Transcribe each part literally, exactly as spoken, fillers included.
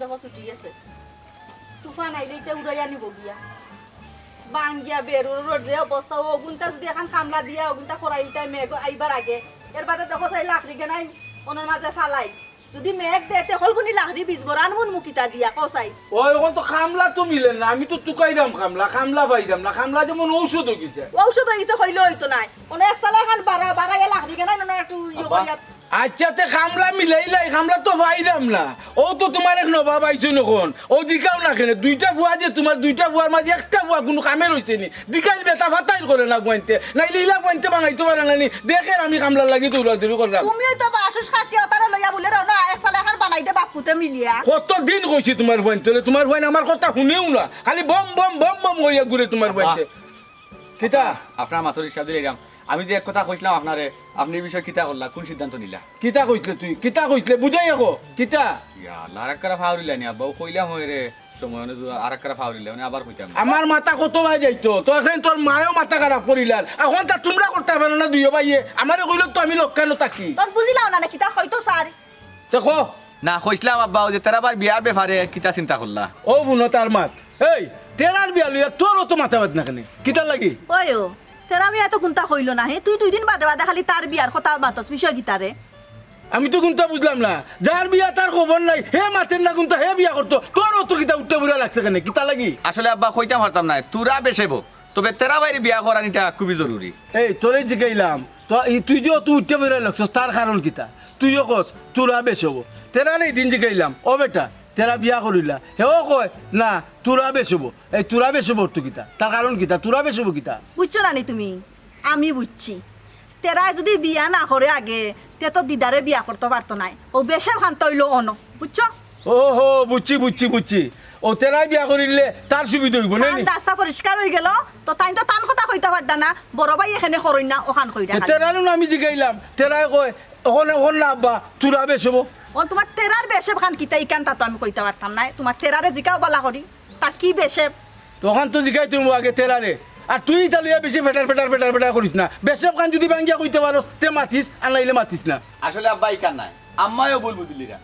দেখো ছুটি আছে, তুফান আইলে ইতা উড়াইয়া নিবো গিয়া। বাঙ্গিয়া বেরোর যে অবস্থা, অগুনতা যুদি এখান কামলা দিয়া, অগুনতা খরাইলতায় মেঘ আইবার আগে, এর বাদে দেখো চাই লাকড়ি গেনাইন অনর মাঝে ফালাই। যুদি মেঘ দেয়, তে হকলগুনি লাকড়ি ভিজবো, রানমুন মুকিতা দিয়া, কও চাই। ও, অখন তো কামলা তো মিলে না, আমি তো তুকাইরাম কামলা, কামলা পাইরাম না, কামলা যেমন ঔষধ অইগেছে। ঔষধ অইগেছে কইলে অইতো নায়, অনো এক চালা এখান বাড়া, বাড়াইয়া লাকড়ি গেনাইন, অনো একটু ইয়ে আব্বা, করিয়া আচ্ছা, তে কামলা মিলাইলাই, কামলা তো পাইরাম না। অউ তো তুমার এক নবাব আইছইন অখন। অউ জিকাও না কেনে, দুইটা ফুয়া যে তুমার, দুইটা ফুয়ার মাঝে একটা ফুয়া কুনু কামে রইছে নি? দিকাইল বেটা ফাতাইল করে না ফুয়াইন্তে, নাইলে ইলা ফুয়াইন্তে বানাইতো পারে না নি। দেখের আমি কামলার লাগি দৌড়াদৌড়ি কররাম। তুমিও তো বাসস কাটিয়া তারে লইয়া বুলে রওনা, এক চালা এখান বানাই দে বাপুতে মিলিয়া। কত দিন কইছি তুমার ফুয়াইন্তরে, তুমার ফুয়াইন আমার কথা হুনেও না, খালি বম বম বম বম কইয়া ঘুরে তুমার ফুয়াইন্তে। কিতা? আপনার মাথার হিসাব দিলাইরাম। আমি যে এক কথা কইছলাম আপনারে, আপনে ই বিষয়ে কিতা করলা, কুন সিদ্ধান্ত নিলা? কিতা কইছলে তুই? কিতা কইছলে? বুঝাইয়া ক। কিতা? ইয়া আল্লাহ, আরাকখান ফাউরিলাইনি আব্বা, অউ কইলাম অয় রে, সময় অনে যুদি আরাকখান ফাউরিলা, অনে আবার কইতাম। আমার মাথা কত বায় যাইতো, তো অখন তোর মায়ও মাথা খারাপ করিলার। অখন তা তুমরা করতা পারো না দুইও ভাইয়ে, আমারে কইলো তো আমি লক্ষ্যানো থাকি। তোর বুঝিলাও না নাকি, তা কইতো স্যার। দেখো। না, কইছলাম আব্বা, অউ যে তেরা ভাইর বিয়ার ব্যাপারে কিতা চিন্তা করলা? অউ হুনো তার মাত। এই, তেরার বিয়া লইয়া তোর অত মাথা ব্যথা না কেনে? কিতার লাগি? ওই ও, তেরা মিয়া তো কুন্তা কইলো না, হে? তুই দুই দিন বাদে বাদে খালি তার বিয়ার কথা মাতস, বিষয় কিতা রে? আমি তো কুন্তা বুঝলাম না। যার বিয়া তার খবর নাই, হে মাতের না কুন্তা, হে বিয়া করতো। তোর অত কিতা উঠতে বুড়া লাগছে কেনে? কিতার লাগি? আসলে আব্বা কইতাম পারতাম না, তুরা বেশেব। তবে তেরা ভাইর বিয়া করানিটা খুবই জরুরি। এই, তোরে জিগাইলাম, তো ই তুই যে অত উঠতে বুড়া লাগছস, তার কারণ কিতা? তুইও কস, তুরা বেশেব। তেরারে ইদিন জিগাইলাম, "ও বেটা, তেরা বিয়া করিলা?" হেও কয়, "না, তুরা বেশেব।" এই তুরা বেশেব অর্থ কিতা? তার কারণ কিতা? তুরা বেশেব কিতা? বুঝছো না নি তুমি? আমি বুঝছি। তেরায় যুদি বিয়া না করে আগে, তে তো দিদারে বিয়া করতো পারতো নায়। অউ বেশেব খানতা অইলো অনো, বুঝছো? ও হো, বুঝছি, বুঝছি, বুঝছি। অউ তেরায় বিয়া করিলে তার সুবিধা অইবো, না তান নি? রাস্তা পরিষ্কার অইগেলো, তো তাইন তো তান কথা কইতা পারতা না, বড় ভাই এখানে করইন না, অখান কইরা তে খালি। তেরারে না আমি জিগাইলাম, তেরায় কয়, "অখন, অখন না আব্বা, তুরা বেশেব।" অ, তুমার তেরার বেশেব খান কিতা ইখানতা তো আমি কইতা পারতাম নায়, তুমার তেরারে জিগাও বালা করি। তা কি বেশেব? তখন তো জিগাইতাম আগে তেরারে। আর তুই ইতা লইয়া বেশি ফেটার ফেটার ফেটার ফেটার করিস না। বেশেব খান যুদি ভাঙ্গিয়া কইতে পারস, তে মাতিস, আর নাইলে মাতিস না। আসলে আব্বা ইখান নায়, আম্মায়ও ভুল বুঝিলিরা।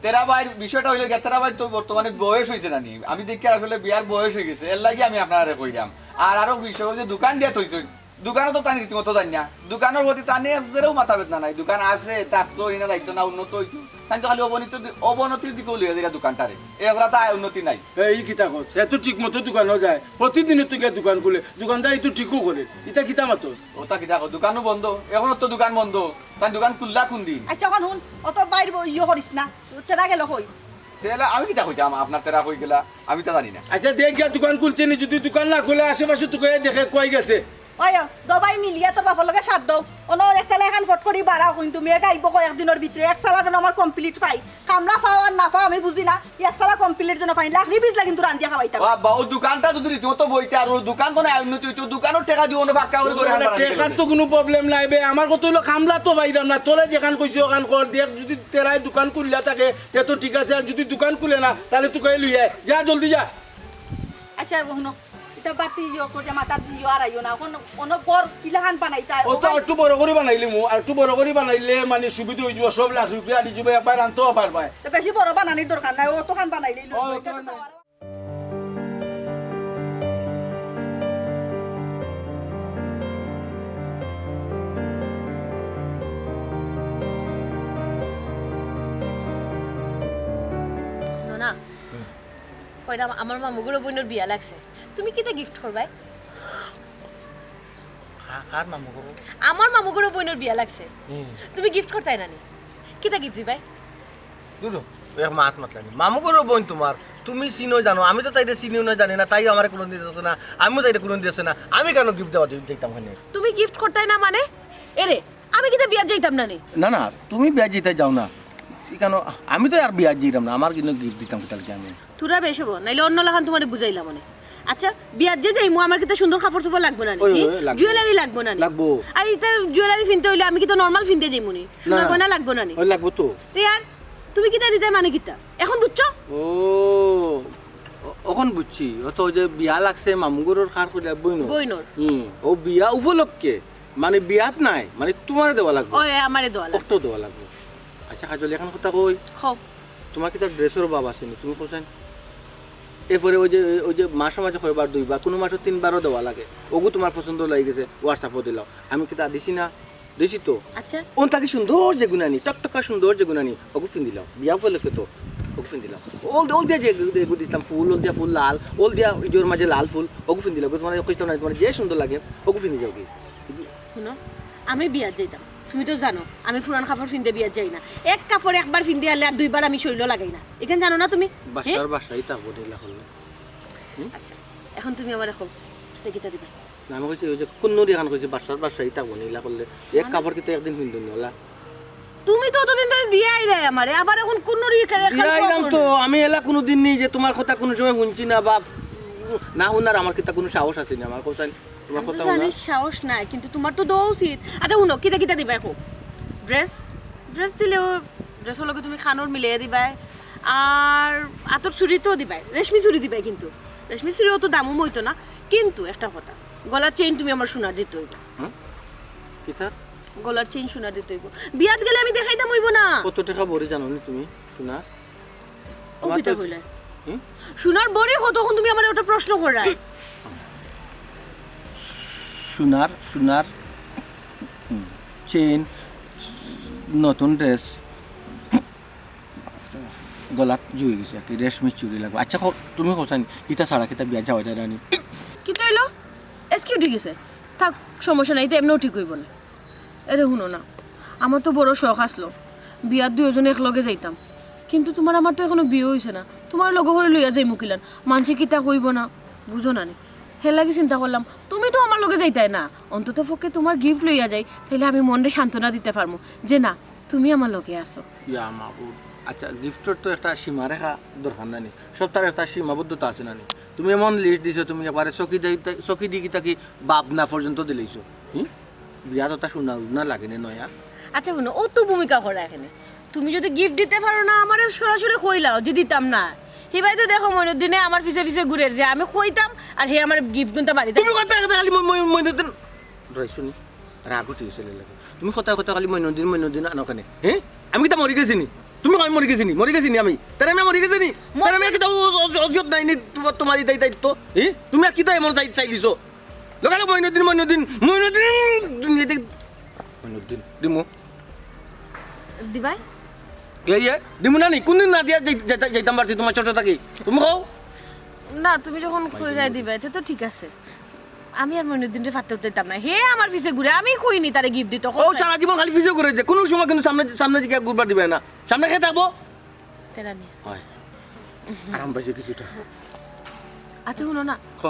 তেরা ভাইর বিষয়টা অইলো গিয়া, তেরা ভাইর তো বর্তমানে বয়স অইছে না নি? আমি দেখিয়ার আসলে বিয়ার বয়স অইগেছে, এরলাগি আমি আপনারে কইরাম। আর আরো বিষয় অইলো যে দোকান দিয়া থইছইন, দোকানো তো তাইন রীতিমতো যাইন না, দোকানর প্রতি তান এক জেরেও মাথা বেদনা নাই। দোকান আছে, থাকতো, ইনা যাইতো না, উন্নত অইতো। তাইন তো খালি অবনতি, অবনতির দিকেউ লইয়া যাইরা দোকানটারে। এ ওরা তো আয় উন্নতি নাই। এই কিতা কস? হে তো ঠিক মতো দোকানো যায়, প্রতিদিনউ তো গিয়া দোকান খুলে, দোকানদারি তো ঠিকউ করে। ইতা কিতা মাতস? অতা কিতা কও? দোকানও বন্ধ, অখনো তো দোকান বন্ধ। তাইন দোকান খুললা কুনদিন? আচ্ছা, অখন হুন, অত বাইর ব-, ইয়ে করিস না, তেরা গেলো কই? তেরা আমি কিতা কইতাম, আপনার তেরা কই গেলা, আমি তা জানি না। আচ্ছা, দেখ গিয়া দোকান খুলছে নি, যুদি দোকান না খুলে আশেপাশে তুকাইয়া দেখে কই গেছে। ওই ও, দবাই মিলিয়া তোর বাপর লগে সাথ দেও। অনো এক চালা এখান ফট করি বাড়াও, কিন্তু মেঘ আইবো কয়েকদিনর ভিতরে, এক চালা যেন আমার complete পাই। কামলা পাও আর না পাও আমি বুঝি না, এক চালা complete যেন পাই। লাকড়ি ভিজলা কিন্তু রান্ধিয়া খাওয়াইতাম। ও আব্বা, অউ দোকানটা যুদি রীতিমতো বইতে আর অউ দোকান তো না উন্নতি অইতো, দোকানর টেকা দিবো না, পাক্কা করি ঘর আনবা না। টেকার তো কুনু problem নাই বে, আমার কথা অইলো কামলা তো পাইরাম না, তোরে যেখান কইছি অখান কর, দেখ যুদি তেরায় দোকান খুললা থাকে, তে তো ঠিক আছে, আর যুদি দোকান খুলে না, তাইলে তুকাইয়া লইয়া আয়। যা, জলদি যা। আচ্ছা, হুনো, ইতা বাতি ইয়ে করিয়া মাথাত ইয়ে আর আইও না। অখন অনো ঘর কিলাখান বানাইতা? অউ তো আরেকটু বড় করি বানাইলিমু, আরেকটু বড় করি বানাইলে মানে সুবিধা অইযিবো, সব লাকড়ি উকড়ি আনি যিবো, একবার আনতেও পারবায়। তো বেশি বড় বানানির দরকার নাই, অতখান বানাইলেই অইলো। অতখান। নোনা, কইরাম, আমার মামুগুরো বইনর বিয়া লাগছে, তুমি কিতা gift করবায়? কা-, কার মামুগুরো? আমার মামুগুরো বইনর বিয়া লাগছে, হুম। তুমি gift করতায় না নি? কিতা gift দিবায়? দুরু, এক মাত মাতলানি। মামুগুরো বইন তুমার, তুমি চিনো জানো, আমি তো তাইরে চিনিও না জানি না, তাই আমারে কুনুদিন দেখছে না, আমিও তাইরে কুনুদিন দেখছি না, আমি কেনে gift দেওয়া দি-, দিতাম কেনে? তুমি gift করতায় না মানে? এরে, আমি কিতা বিয়াত যাইতাম না নি? না, না, তুমি বিয়াত যাইতায় যাও না। ঠিক আছে, আমি তো আর বিয়াত যাইরাম না, আমার কিন্তু gift দিতাম কিতার লাগি আমি? তুরা বেশেব, নাইলে অন্য লাখান তুমারে বুঝাইলাম অনে। আচ্ছা, বিয়াত যে যাইমু, আমার কিতা সুন্দর কাপড় চোপড় লাগবো না নি? ওই, ওই, লাগবো। Jewellery লাগবো না নি? লাগবো। আর ইতা jewellery ফিনতে অইলে আমি কিতা normal ফিনতে যাইমু নি? সোনা না। গয়না লাগবো না নি? ওই লাগবো তো। তে আর তুমি কিতা দিতায় মানে কিতা? অখন বুঝছো? ও, অ-, অখন বুঝছি। অত যে বিয়া লাগছে মামুগুরোর কার কইলা বইনর। বইনর। হুম, অউ বিয়া উপলক্ষে মানে বিয়াত নায়, মানে তুমারে দেওয়া লাগবো। ওই, আমারে দেওয়া লাগবো। অত দেওয়া লাগবো। আচ্ছা, কাজল, অখন কথা কই। কও। তোমার কিতা ড্রেসর অভাব আছে নি? তুমি কও চাইন। এরপরে ওই যে, ওই যে মাসো মাসো কয়বার দুইবার, কুনু মাসো তিনবারও দেওয়া লাগে। ওগু তোমার পছন্দ লাগি গেছে, WhatsApp-ও দিলাও। আমি কিতা দিছি না? দিছি তো। আচ্ছা। অন থাকি সুন্দর যেগুনানি, টকটকা সুন্দর যেগুনানি, ওগু ফিন্দিলাও। বিয়া উপলক্ষে তো, ওগু ফিন্দিলাও। অল, অল দিয়া যে, এগু দিছলাম ফুল, অল দিয়া ফুল লাল, অল দিয়া ইজোর মাঝে লাল ফুল, ওগু ফিন্দিলাও। তোমার কইতাম না, তোমার যে সুন্দর লাগে, ওগু ফিন্দি যাওগি। হুনো, আমি বিয়াত যাইতাম। তুমি তো জানো, আমি পুরান কাপড় ফিন্দে বিয়াত যাই না। এক কাপড় একবার ফিন্দে হারলে আর দুইবার আমি শরীলো লাগাই না। ইখান জানো না তুমি? বাসার বাসাই থাকবো নি ইলা করলে। আচ্ছা, এখন তুমি আমারে কও, কিতা কিতা দিবা? না, আমি কইছি ওই যে কুন্নুরি খান কইছি বাসার বাসাই থাকবো নি ইলা করলে। এক মানে? কাপড় কিতা একদিন ফিন্দো নি ওলা? তুমি তো অতদিন ধরি দিয়া আইরায় আমারে, আবার এখন কুন্নুরি খালি দিয়া আইলাম তো। আমি এলা কুনুদিন নি যে তোমার কথা কুনু সময় হুনছি না বা না হুনার আমার কিতা কুনু সাহস আছে নি আমার কথা? তোমার আমি তো কথা জানি হুনার সাহস নাই, কিন্তু তোমার তো দেওয়া উচিত। আচ্ছা, হুনো, কিতা কিতা দিবায় কও? ড্রেস, ড্রেস দিলেও, ড্রেসর লগে তুমি কানর মিলাইয়া দিবায়, আর আতর চুড়ি তো দিবায়, রেশমি চুড়ি দিবায়, কিন্তু রেশমি চুড়ি অত দামও অইতো না। কিন্তু একটা কথা, গলার চেইন তুমি আমার সোনার দিতে অইবো। হুম? কিতা? গলার চেইন সোনার দিতে অইবো। বিয়াত গেলে আমি দেখাইতাম অইবো না? কত টেকা ভরি জানো নি তুমি সোনার? ও কিতা কইলে? হুম? সোনার ভরি কত, অখন তুমি আমারে ওটা প্রশ্ন কররায়? সোনার, সোনার, হুম, চেইন, নতুন ড্রেস, গলাত জুড়ি গেছে আর কি, রেশমি চুড়ি লাগবো। আচ্ছা, কও, তুমি কও চাইন, ইটা ছাড়া কিতা বিয়া যাওয়া যায় না নি? কিতা অইলো? এসকিউ ঠিক আছে। থাক, সমস্যা নাই, ইটা এমনেও ঠিক অইবো না। এরে হুনো না, আমার তো বড় শখ আছলো, বিয়াত দুইওজনে একলগে যাইতাম, কিন্তু তোমার আমার তো এখনো বিয়া অইছে না, তোমার লগে করি লইয়া যাইমু কিলান, মানষে কিতা কইবো না, বুঝো না নি? হের লাগি চিন্তা করলাম, তুমি তো আমার লগে যাইতায় না, অন্তত পক্ষে তোমার গিফট লইয়া যাই, তাইলে আমি মনরে সান্ত্বনা দিতে পারমু যে না, তুমি আমার লগে আছো। ইয়া মাবুদ, আচ্ছা, গিফটর তো একটা সীমারেখা দরকার না নি, সবতার একটা সীমাবদ্ধতা আছে না নি? তুমি এমন লিস্ট দিছো, তুমি একবারে চকি দি, চকি দি কিতা কি ভাবনা পর্যন্ত দিলাইছো, হুম? বিয়াত ওটা সোনা উনা লাগে নি নয়া? আচ্ছা হুনো, অত ভূমিকা কররায় কেনে? তুমি যদি গিফট দিতে পারো না, আমারে সরাসরি কইলাও যে দিতাম না। হিবায় তো দেখো মইনুদ্দিনে আমার পিছে পিছে ঘুরের যে আমি কইতাম আর হে আমার গিফট গুনতা বাড়িত। তুমি কথা কথা খালি মই-, মই-, মইনুদ্দিন, রাগ উঠি গেছে লেলা। তুমি কথা কথা খালি মইনুদ্দিন, মইনুদ্দিন আনো কেনে? হে? আমি কিতা মরি গেছি নি? তুমি কও আমি মরি গেছি নি? মরি গেছি নি আমি? তার আমি মরি গেছি নি? তার আমি কিতা অ-, অ-, অ-, অজিয়ত নাই নি তোমার, তোমার এই দায়িত্ব? হে? তুমি আর কিতা এমন চাই-, চাইলিছো? লগে লগে মইনুদ্দিন, মইনুদ্দিন, মইনুদ্দিন, দুনিয়া থেকে মইনুদ্দিন, দিমু। দিবায়? এ, ইয়ে, দিমু না নি? কোনদিন না দিয়া যাই-, যাইতা-, যাইতাম পারছি তোমার ছোট থাকি? তুমি কও। না, তুমি যখন কইরায় দিবায়, তে তো ঠিক আছে। আমি আর মইনুদ্দিনরে ফাত্তা দিতাম না। হে আমার পিছে ঘুরে, আমি কইনি তারে গিফট দিতো। ও, সারা জীবন খালি পিছে ঘুরে যে, কোনো সময় কিন্তু সামনে, সামনে দিকে ঘুরবার দিবায় না। সামনে কে থাকবো? তেরামি। হয়। আরাম পাইছে কিছুটা। আচ্ছা, হুনো না। ক।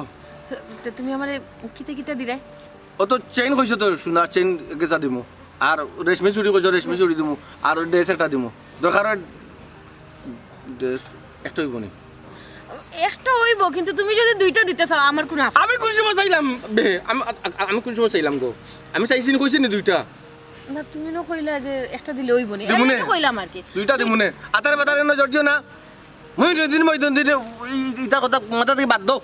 তে তুমি আমারে কিতা কিতা দিরায়? ও তো চেইন কইছো তো, সোনার চেইন গেছা দিমু। আর রেশমি চুড়ি কইছো, রেশমি চুড়ি দিমু। আর ড্রেস একটা দিমু। দরকার হয় ড্রেস একটা অইবো নি? একটা অইবো, কিন্তু তুমি যদি দুইটা দিতে চাও, আমার কোনো আপত্তি আমি কোন সময় চাইলাম? বে, আমি, আ-, আ-, আমি কোন সময় চাইলাম গো? আমি চাইছি নি, কইছি নি দুইটা? না, তুমি না কইলা যে একটা দিলে অইবো নি। দিমুনে। আমি তো কইলাম আর কি। দুইটা দিমুনে। আতারে বাতারে নজর দিও না। মইনুদ্দিন, মইনুদ্দিন, ই-, ইতা কথা মাথা থাকি বাদ দেও।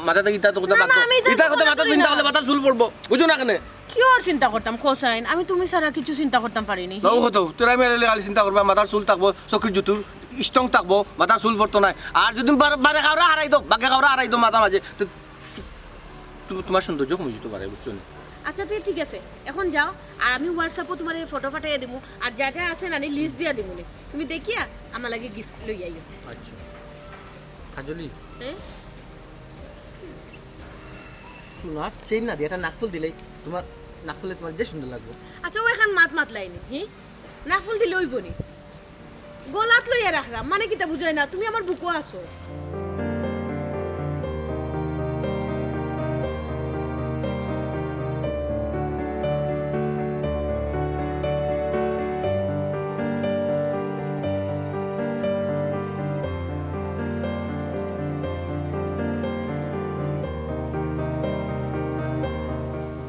মাথা থাকি ইতা কথা না, বাদ না, দেও। আমি ইতা ইতা কথা কথা মাথাত চিন্তা করলে মাথার চুল পড়বো। বুঝো না কেনে? কিওর চিন্তা করতাম, কও চাইন? আমি তুমি ছাড়া কিছু চিন্তা করতাম পারি নি। না, ও হতো। তোরা মেয়ে খালি চিন্তা করবা, মাথার চুল থাকবো, চকির জুতুর strong থাকবো, মাথার চুল পড়তো নায়। আর যদি বারে, বারে কাউরে হারাই দেও, বাগে কাউরে হারাই দেও মাথার মাঝে, তো তু-, তোমার সৌন্দর্য কমে যেতে পারে, বুঝছো নি? আচ্ছা, তে ঠিক আছে, এখন যাও, আর আমি WhatsApp-ও তোমার এই ফটো পাঠাইয়া দিমু, আর যা যা আছে না, লিস্ট দিয়া দিমু নে। তুমি দেখিয়া আমার লাগি গিফট লই আইও। আচ্ছা। কাজলি। হ্যাঁ? সোনার চেইন না দিয়া একটা নাকফুল দিলেই তোমার নাকফুলে তোমার যে সুন্দর লাগবে। আচ্ছা, ও এখন মাত মাতলাইনি, হি? নাকফুল দিলে অইবো নি? গলাত লইয়া রাখরাম, মানে কিতা বুঝায় না? তুমি আমার বুকো আছো।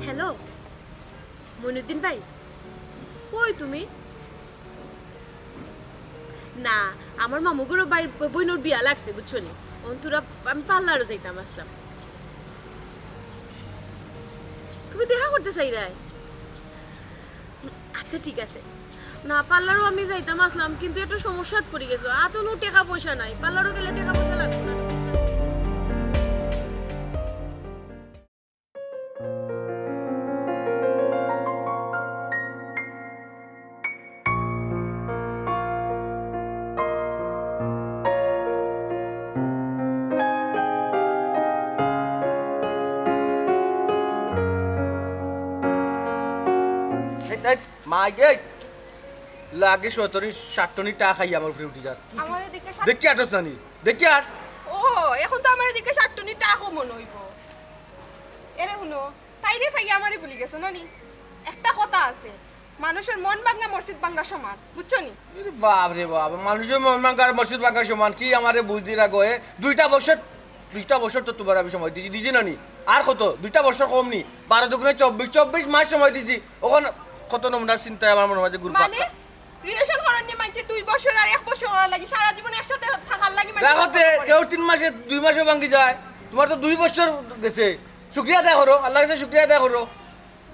হ্যালো, মইনুদ্দিন ভাই, কই তুমি? না, আমার মামু ঘরো ভাইর ব-, বইনর বিয়া লাগছে, বুঝছো নি? অন থুড়া আমি পার্লারো যাইতাম আছলাম। তুমি দেখা করতে চাইরায়? আচ্ছা, ঠিক আছে। না, পার্লারও আমি যাইতাম আছলাম, কিন্তু একটা সমস্যাত পড়ি গেছো। আতো নু টেকা পয়সা নাই, পার্লারও গেলে টেকা পয়সা লাগবো না। এই, এই, মাই গে, লাগে সতরি ষাটটনি টা খাই আমার উপরে উঠি যার। আমার এদিকে ষাট- দেখি আটস নানি, দেখি আট। ও, এখন তো আমার এদিকে ষাটটনি টা কমন হইব। এরে হুনো, তাইরে ফাইয়া আমারে ভুলি গেছো নানি? একটা কথা আছে, মানুষের মন ভাঙ্গা মসজিদ ভাঙ্গা সমান, বুঝছো নি? এরে বাপ রে বাপ, মানুষের মন ভাঙ্গা আর মসজিদ ভাঙ্গা সমান। কি আমারে বুঝ দিরা গো, এ? দুইটা বছর, দুইটা বছর তো তোমার আমি সময় দিছি, দিছি না নি? আর কত? দুইটা বছর কম নি? বারো দুগুণে চব্বিশ, চব্বিশ মাস সময় দিছি। ওখান কত নমুনার চিন্তায় আমার মনে হয় যে ঘুরপাক মানে? খা- রিলেশন করার নিয়ে মানছে দুই বছর আর এক বছর করার লাগি, সারা জীবন একসাথে থাকার লাগি মানছে রাখো তে, কেউ তিন মাসে, দুই মাসেও ভাঙ্গি যায়। তোমার তো দুই বছর গেছে, শুক্রিয়া আদায় করো, আল্লাহর কাছে শুক্রিয়া আদায় করো।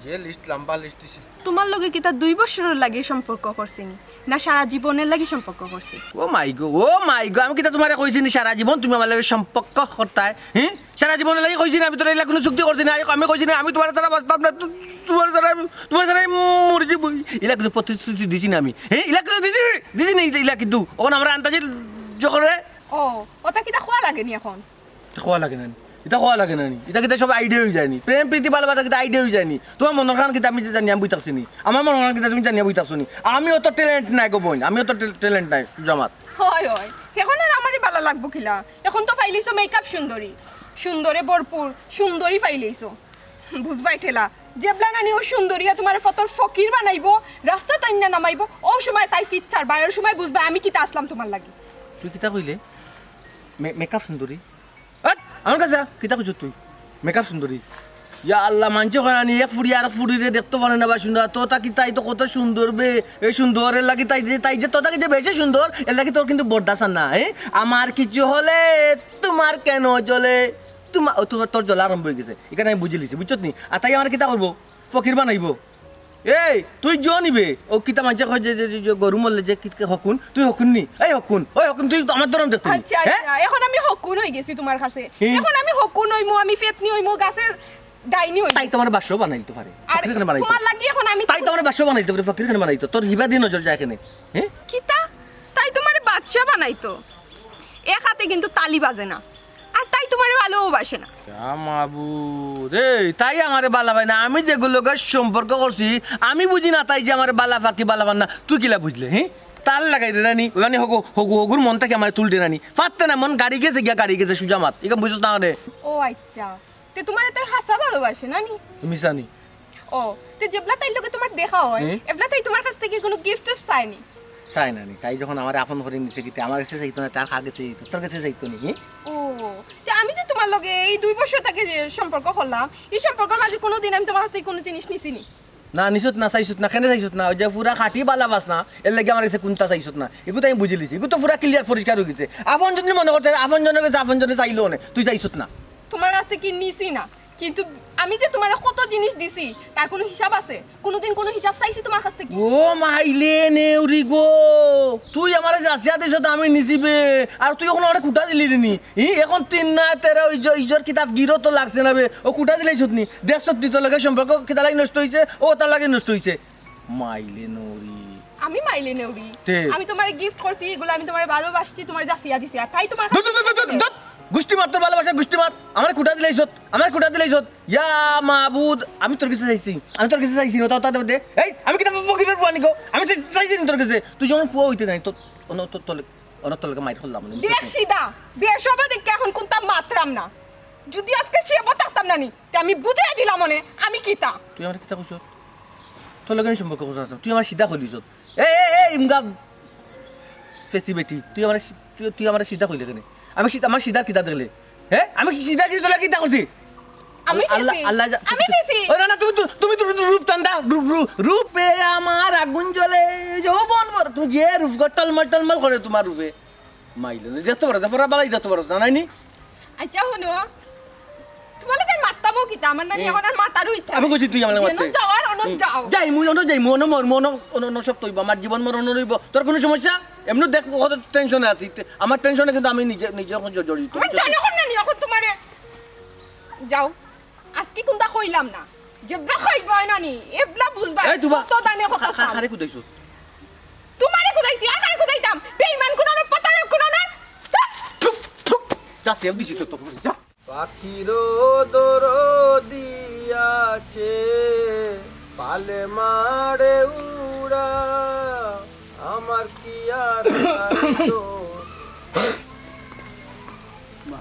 যে লিস্ট, লম্বা লিস্ট দিছে। তোমার লগে কিতা দুই বছরর লাগি সম্পর্ক করছি নি, না সারা জীবনের লাগি সম্পর্ক করছি? ও মাই গো, ও মাই গো, আমি কিতা তোমারে কইছি নি সারা জীবন তুমি আমার লগে সম্পর্ক করতায়? হ্যাঁ, সারা জীবনের লাগি কইছি না আমি তোরে, ইলা কোনো চুক্তি করছি না। আমি কইছি না আমি তোমার ছাড়া বাঁচতাম না, তু-, তোমার ছাড়া আমি, তোমার ছাড়া আমি মরি যাবো। ইলা কোনো প্রতিশ্রুতি দিছি না আমি। হ্যাঁ, ইলা কোনো দিছি, দিছি না ইলা কিন্তু। এখন আমরা আন্দাজি জোকরে। ও, ওটা কিতা খোয়া লাগে নি এখন? ইতা খোয়া লাগে না নি? ইতা খোয়া লাগে না নি? ইতা কিতা সব আইডিয়া হয়ে যায়নি? প্রেম প্রীতি ভালোবাসা কিতা আইডিয়া হয়ে যায়নি? তোমার মনর খান কিতা আমি জানিয়া বই থাকছি নি? আমার মনর খান কিতা তুমি জানিয়া বই থাকছো নি? আমি অত ট্যালেন্ট নাই গো বইন, আমি অত ট্যাল-, ট্যালেন্ট নাই, সুজামাত। হয়, হয়। এখন আর আমারই ভালা লাগবো কিলা? এখন তো পাইলিছো মেকআপ সুন্দরী, সুন্দরে ভরপুর, সুন্দরী পাইলিছো। বুঝবাই ঠেলা, যেবলা নানি ও সুন্দরিয়া তোমার ফতর ফকির বানাইবো, রাস্তা টাইন্না নামাইবো, ও সময় তাই ফিট ছাড়বা, ওই সময় বুঝবা আমি কিতা আসলাম তোমার লাগি। তুই কিতা কইলে? মে-, মেকআপ সুন্দরী? আট! আমার কাছে আ, কিতা কইছ তুই? মেকআপ সুন্দরী? ইয়া আল্লাহ, মানছে কয় না নি, এক ফুড়ি আর এক ফুড়িরে দেখতে পারে না বা সুন্দর। তোতা কি তাই তো কত সুন্দর বে, এই সুন্দর, এর লাগি তাই যে, তাই যে তোতা কি যে বেশি সুন্দর, এর লাগি তোর কিন্তু বরদাস্ত আর না, হ্যাঁ? আমার কিছু হলে তোমার কেন জ্বলে? তোমার, ও, তোমার, তোর জ্বলা আরম্ভ হয়ে গেছে, এখানে আমি বুঝে লিছি, বুঝছত নি? আর তাই আমার কিতা করবো? ফকির বানাইবো। এই, তুই জো নিবে? ও কিতা মানছে কয় যে, যে, যে, যে গরু মরলে যে কি, কি হকুন? তুই হকুন নি? এই হকুন, ওই হকুন, তুই তো আমার ধরন দেখতে নি। আচ্ছা, হ্যাঁ? আচ্ছা, এখন আমি হকুন হয়ে গেছি তোমার কাছে। হুম। এখন আমি হকুন হইমু, আমি ফেতনি হইমু, গাছের ডাইনি হইমু। তাই তোমার বাসও বানাইতে পারে। আর ফকির খানে বানাইতো। তোমার লাগি এখন আমি তাই তোমার বাসও বানাইতে পারে, ফকির খানে বানাইতো। তোর হিবা দিয়ে নজর যায় এখানে। হ্যাঁ? কিতা? তাই তোমার বাদশা বানাইতো? এক হাতে কিন্তু তালি বাজে না, আর তাই তোমারে ভালোবাসে না। ইয়া মাবুদ, এই, তাই আমারে বালা পায় না। আমি যেগুর লগে সম্পর্ক করছি, আমি বুঝি না তাই যে আমারে বালা পায় কি বালা পায় না। তুই কিলা বুঝলে, হ্যাঁ? তার লাগাই দে রানি, মানে হগু, হগু, হগুর মন থাকি আমারে তুল দে রানি। ফাত্তে না মন গাড়ি গেছে গিয়া গাড়ি গেছে সুজামাত। ইখান বুঝছ না রে? ও আচ্ছা, তে তোমারে তাই হাসা ভালোবাসে না নি? মিছা নি? ও, তে যেবলা তাইর লগে তোমার দেখা হয়, হুম। এবলা তাই তোমার কাছ থাকি কোনো গিফট টিফট চায়নি? চায় না নি। তাই যখন আমারে আপন করি নিছে, কিতা আমার কাছে চাইতো না, তার কার কাছে চাইতো? তোর কাছে চাইতো নি, হুম? ও, তে আমি যে তোমার লগে এই দুই বছর থাকি যে সম্পর্ক করলাম, এই সম্পর্কর মাঝে কোনোদিন আমি তোমার কাছ থাকি কোনো জিনিস নিছি নি? না, নিছত না, চাইছত না, কেনে চাইছত না? ওই যে পুরা খাঁটি বালা বাস না, এর লাগি আমার কাছে কোনটা চাইছত না। এগু তো আমি বুঝি লিছি। এগু তো পুরা ক্লিয়ার পরিষ্কার হয়ে গেছে। আপন যদি মনে করতে, আপন জনের কাছে আপন জনে চাইলো অনে, তুই চাইছত না। তোমার কাছ থাকি নিছি না, কিন্তু আমি যে তোমারে কত জিনিস দিছি, তার কোনো হিসাব আছে? কোনোদিন কোনো হিসাব চাইছি তোমার কাছ থাকি? ও মাইলে নেউরি গো, তুই আমারে যাচিয়া দিছত আমি নিছি বে, আর তুই এখন আমারে কুটা দিলি রে নি। ই এখন তিন না তেরো ইজ-, ইজর কিতাত গিরো তো লাগছে না বে, ও কুটা দিলাইছত নি। দেখছত নি তোর লগে সম্পর্ক কিতা লাগি নষ্ট হইছে, ও তার লাগি নষ্ট হইছে। মাইলে নেউরি। আমি মাইলে নেউরি? তে? আমি তোমারে গিফট করছি, এগুলো আমি তোমারে ভালোবাসছি, তোমারে যাচিয়া দিছি, আর তাই তোমার ধুত, ধুত, ধুত, ধুত, ধুত। গুষ্টি মাত তোর ভালোবাসা, গুষ্টি মাত। আমারে কুটা দিলাইছত, আমারে কুটা দিলাইছত। ইয়া মাবুদ, আমি তোর কাছে চাইছি, আমি তোর কাছে চাইছি, ওটা, ওটা দে। এই, আমি কিতা ফকিরের ফুয়া নি গো? আমি চাই-, চাইছি নি তোর কাছে? তুই যখন ফুয়া হইতে নাই, তো, অন-, তো, তোলে, অন তোর লগে মাইর করলাম, মানে, দেখ সিধা, বেসবে দেখে এখন কোনটা মাতরাম না। যদি আজকে সে থাকতাম না নি, তে আমি বুঝাই দিলাম মনে, আমি কিতা। তুই আমার কিতা কইছ? তোর লগে আমি সম্পর্ক করতাম, তুই আমার সিধা কইলিছত। এ, এ, এ, ইমগা ফেসি বেটি, তুই আমার সি-, তুই, তুই আমার সিধা কইলে কেনে? আমি সিধা, আমার সিধা কিতা দেখলে? হ্যাঁ? আমি কি সিধা কি তোলা কিতা করছি? আমি আল্লাহ, ফেসি। আল্লাহ যা-, আমি ফেসি। ও না, না, তুমি তো, তুমি তো রূপ, রূপ টান্দা, রূপ, রূপ, রূপে আমার আগুন জ্বলে, যৌবন ভর, তুমি যে রূপ গো, টলমল, টলমল করে তোমার রূপে। মাইলে না, দেখতে পারো, দেখতে পারো, বালাই দেখতে পারো, জানাইনি? আচ্ছা, হুনো, তোমার লগে মাততামও কিতা? আমার নানি এখন আর মাতারও ইচ্ছা আমি নাই। কইছি তুই আমার লগে যেন মাততে। যাওয়ার, অনো হুম। যাও। যাইমু, অনো যাইমু, অনো মরমু, অনো, অনো, অনো সব তো অইবো। আমার জীবন মরণ অইবো। তোর কুনু সমস্যা? এমনে দেখ, কত টেনশনে আছি। তে-, আমার টেনশনে কিন্তু আমি নিজে, নিজে এখন জ-, জড়িত। আমার জানো কোন নানি এখন তোমারে? যাও। আজকে কুনতা কইলাম না। যেবলা কইবো নানি, এবলা বুঝবা। এই তুবা, কত দানে কত খা-, খা-, কাম। খারে কুদাইছো? তোমারে কুদাইছি, আর কারে কুদাইতাম? বেঈমান কুনানোর, প্রতারক কুনানোর। ধ্যাৎ। থুক, থুক। যা, সেভ দিছি তো, তো, যা। পাখিরও দরদি আছে, পালে মারে উড়া, আমার কি আর নাই দোষ। মা,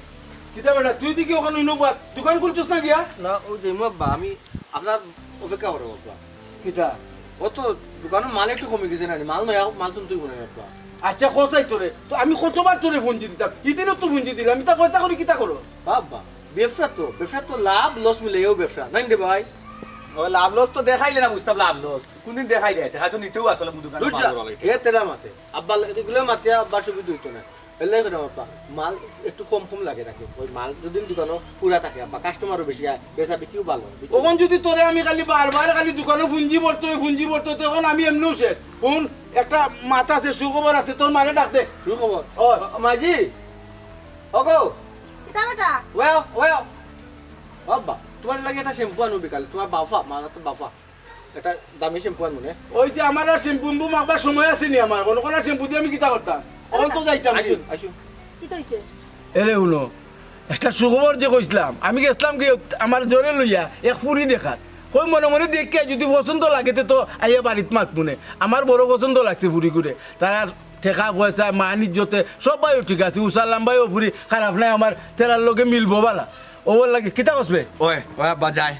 কিতা বেটা, তুই দেখি ওখানে ইনো বা-, দোকান খুলছস না গিয়া? না, ও যে মা বা, আমি আপনার অপেক্ষা করো বাবা। কিতা? ও তো দোকানর মাল একটু কমি গেছে না, মাল নয়া মাল তুলতে অইবো না বাবা। আচ্ছা, কসাই তোরে, তো আমি কতবার তোরে ফোন দিতাম, ইদিনও তো ফোন দিলাম, ইতা কইতা করি কিতা করো? বাবা, ব্যবসা তো, ব্যবসা তো লাভ লস মিলেও ব্যবসা, নাই রে ভাই? ও লাভ লস তো দেখাইলে না, বুঝতাম লাভ লস। কোনদিন দেখাইলে? দেখা তো নিতেও আসলে দোকানে দূর মাল যা, ধরা লাগে। এ তেরা মাতে। আব্বা এগুলো মাতে আব্বার সুবিধা হইতো না। এলাই করে আব্বা, মাল একটু কম কম লাগে নাকি? ওই মাল যদি দোকানও পুরা থাকে আব্বা, কাস্টমারও বেশি আয়, বেচা বিক্রিও ভালো হয়, বুঝছো? ওখান যদি তোরে আমি খালি বারবার খালি দোকানও পুঞ্জি ভরতে হয়, পুঞ্জি ভরতে হয়, তখন আমি এমনিও শেষ। হুন, একটা মাত আছে, সুখবর আছে, তোর মারে ডাক দে। সুখবর? ও। মা-, মাজি? ওগো। কিতা বেটা? ওয়েও, ওয়েও। আব্বা, তোমার লাগি একটা শ্যাম্পু আনো বিকালে, তোমার বাফা, মা তো বাফা। একটা দামি শ্যাম্পু আনো নে। ওই যে আমার আর শ্যাম্পু উম্পু মাখবার সময় আছে নি আমার, কোন কোন শ্যাম্পু দিয়ে আমি কিতা করতাম? অখন তো যাইতাম। আইসো, আইসো। কিতা হইছে? এরে হুনো, একটা সুখবর যে কইছিলাম, আমি গেছিলাম কি আমার জরে লইয়া এক ফুরি দেখাত। কই মনে মনে দেখিয়া যদি পছন্দ লাগে তে তো আইয়া বাড়িত মাতমু নে। আমার বড় পছন্দ লাগছে ফুরি করে। তার আর টেকা পয়সা, মান ইজ্জতে সবাইও ঠিক আছে। উষা লাম্বাইও ফুরি খারাপ নাই, আমার তেরার লগে মিলবো বালা। ও লাগে কিতা কসবে? ওই, ওই আব্বা যায়।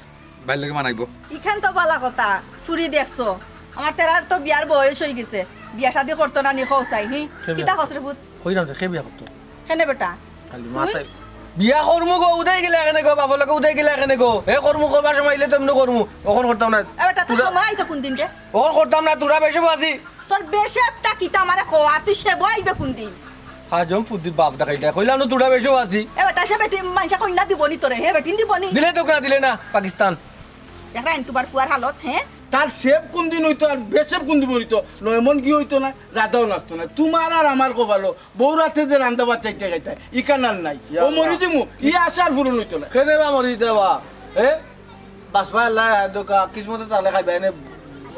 ভাইর লগে মানাইবো। ইখান তো বালা কথা, ফুরি দেখছো। আমার তেরার তো বিয়ার বয়স হই গেছে, বিয়া শাদি করতো না নি কও চাই, হি? কে বিয়া? কিতা কস রে পুত? কইরাম যে, কে বিয়া করতো? কেনে বেটা? খালি তুই? মাথায়। বিয়া করমু গো, উদাই গেলে এখানে গো, বাবার লগে উদাই গেলে এখানে গো। হে করমু, করবার সময় আইলে তো এমনি করমু, অখন করতাম না। এ বেটা, তোর তোরা সময় আইতো কোন দিন রে? অখন করতাম না, তোরা বেশি বাজি। তোর বেশেপটা কিতা আমারে ক, আর তুই সেবো আইবে কোন দিন? হাজম ফুদ্দি বাপ ডাকাইটা, কইলাম না তোরা বেশি বাজি। এ বেটা, সে বেটি মানষে কইনা দিবনি তোরে, হে বেটিন দিবনি? দিলে তো না, দিলে না, পাকিস্তান। দেখরা এন তুমার ফুয়ার হালত, হে? তার সেব কোন দিন হইতো আর বেশেব কোন দিন হইতো, নয় মন কি হইতো না, রাধাও নাচতো না। তুমার আর আমার কপালো বউ রাতে যে রান্দা ভাত চাইতে খাইতায়, ইখান আর নাই। ইয়া ও মরি আল্লাহ। দিমু, ই আশার পূরণ হইতো না। কেনে বা মরি দিতে বা? এ? বাঁচবা আল্লাহ, দোকা, কিসমতে তাহলে খাইবা, এনে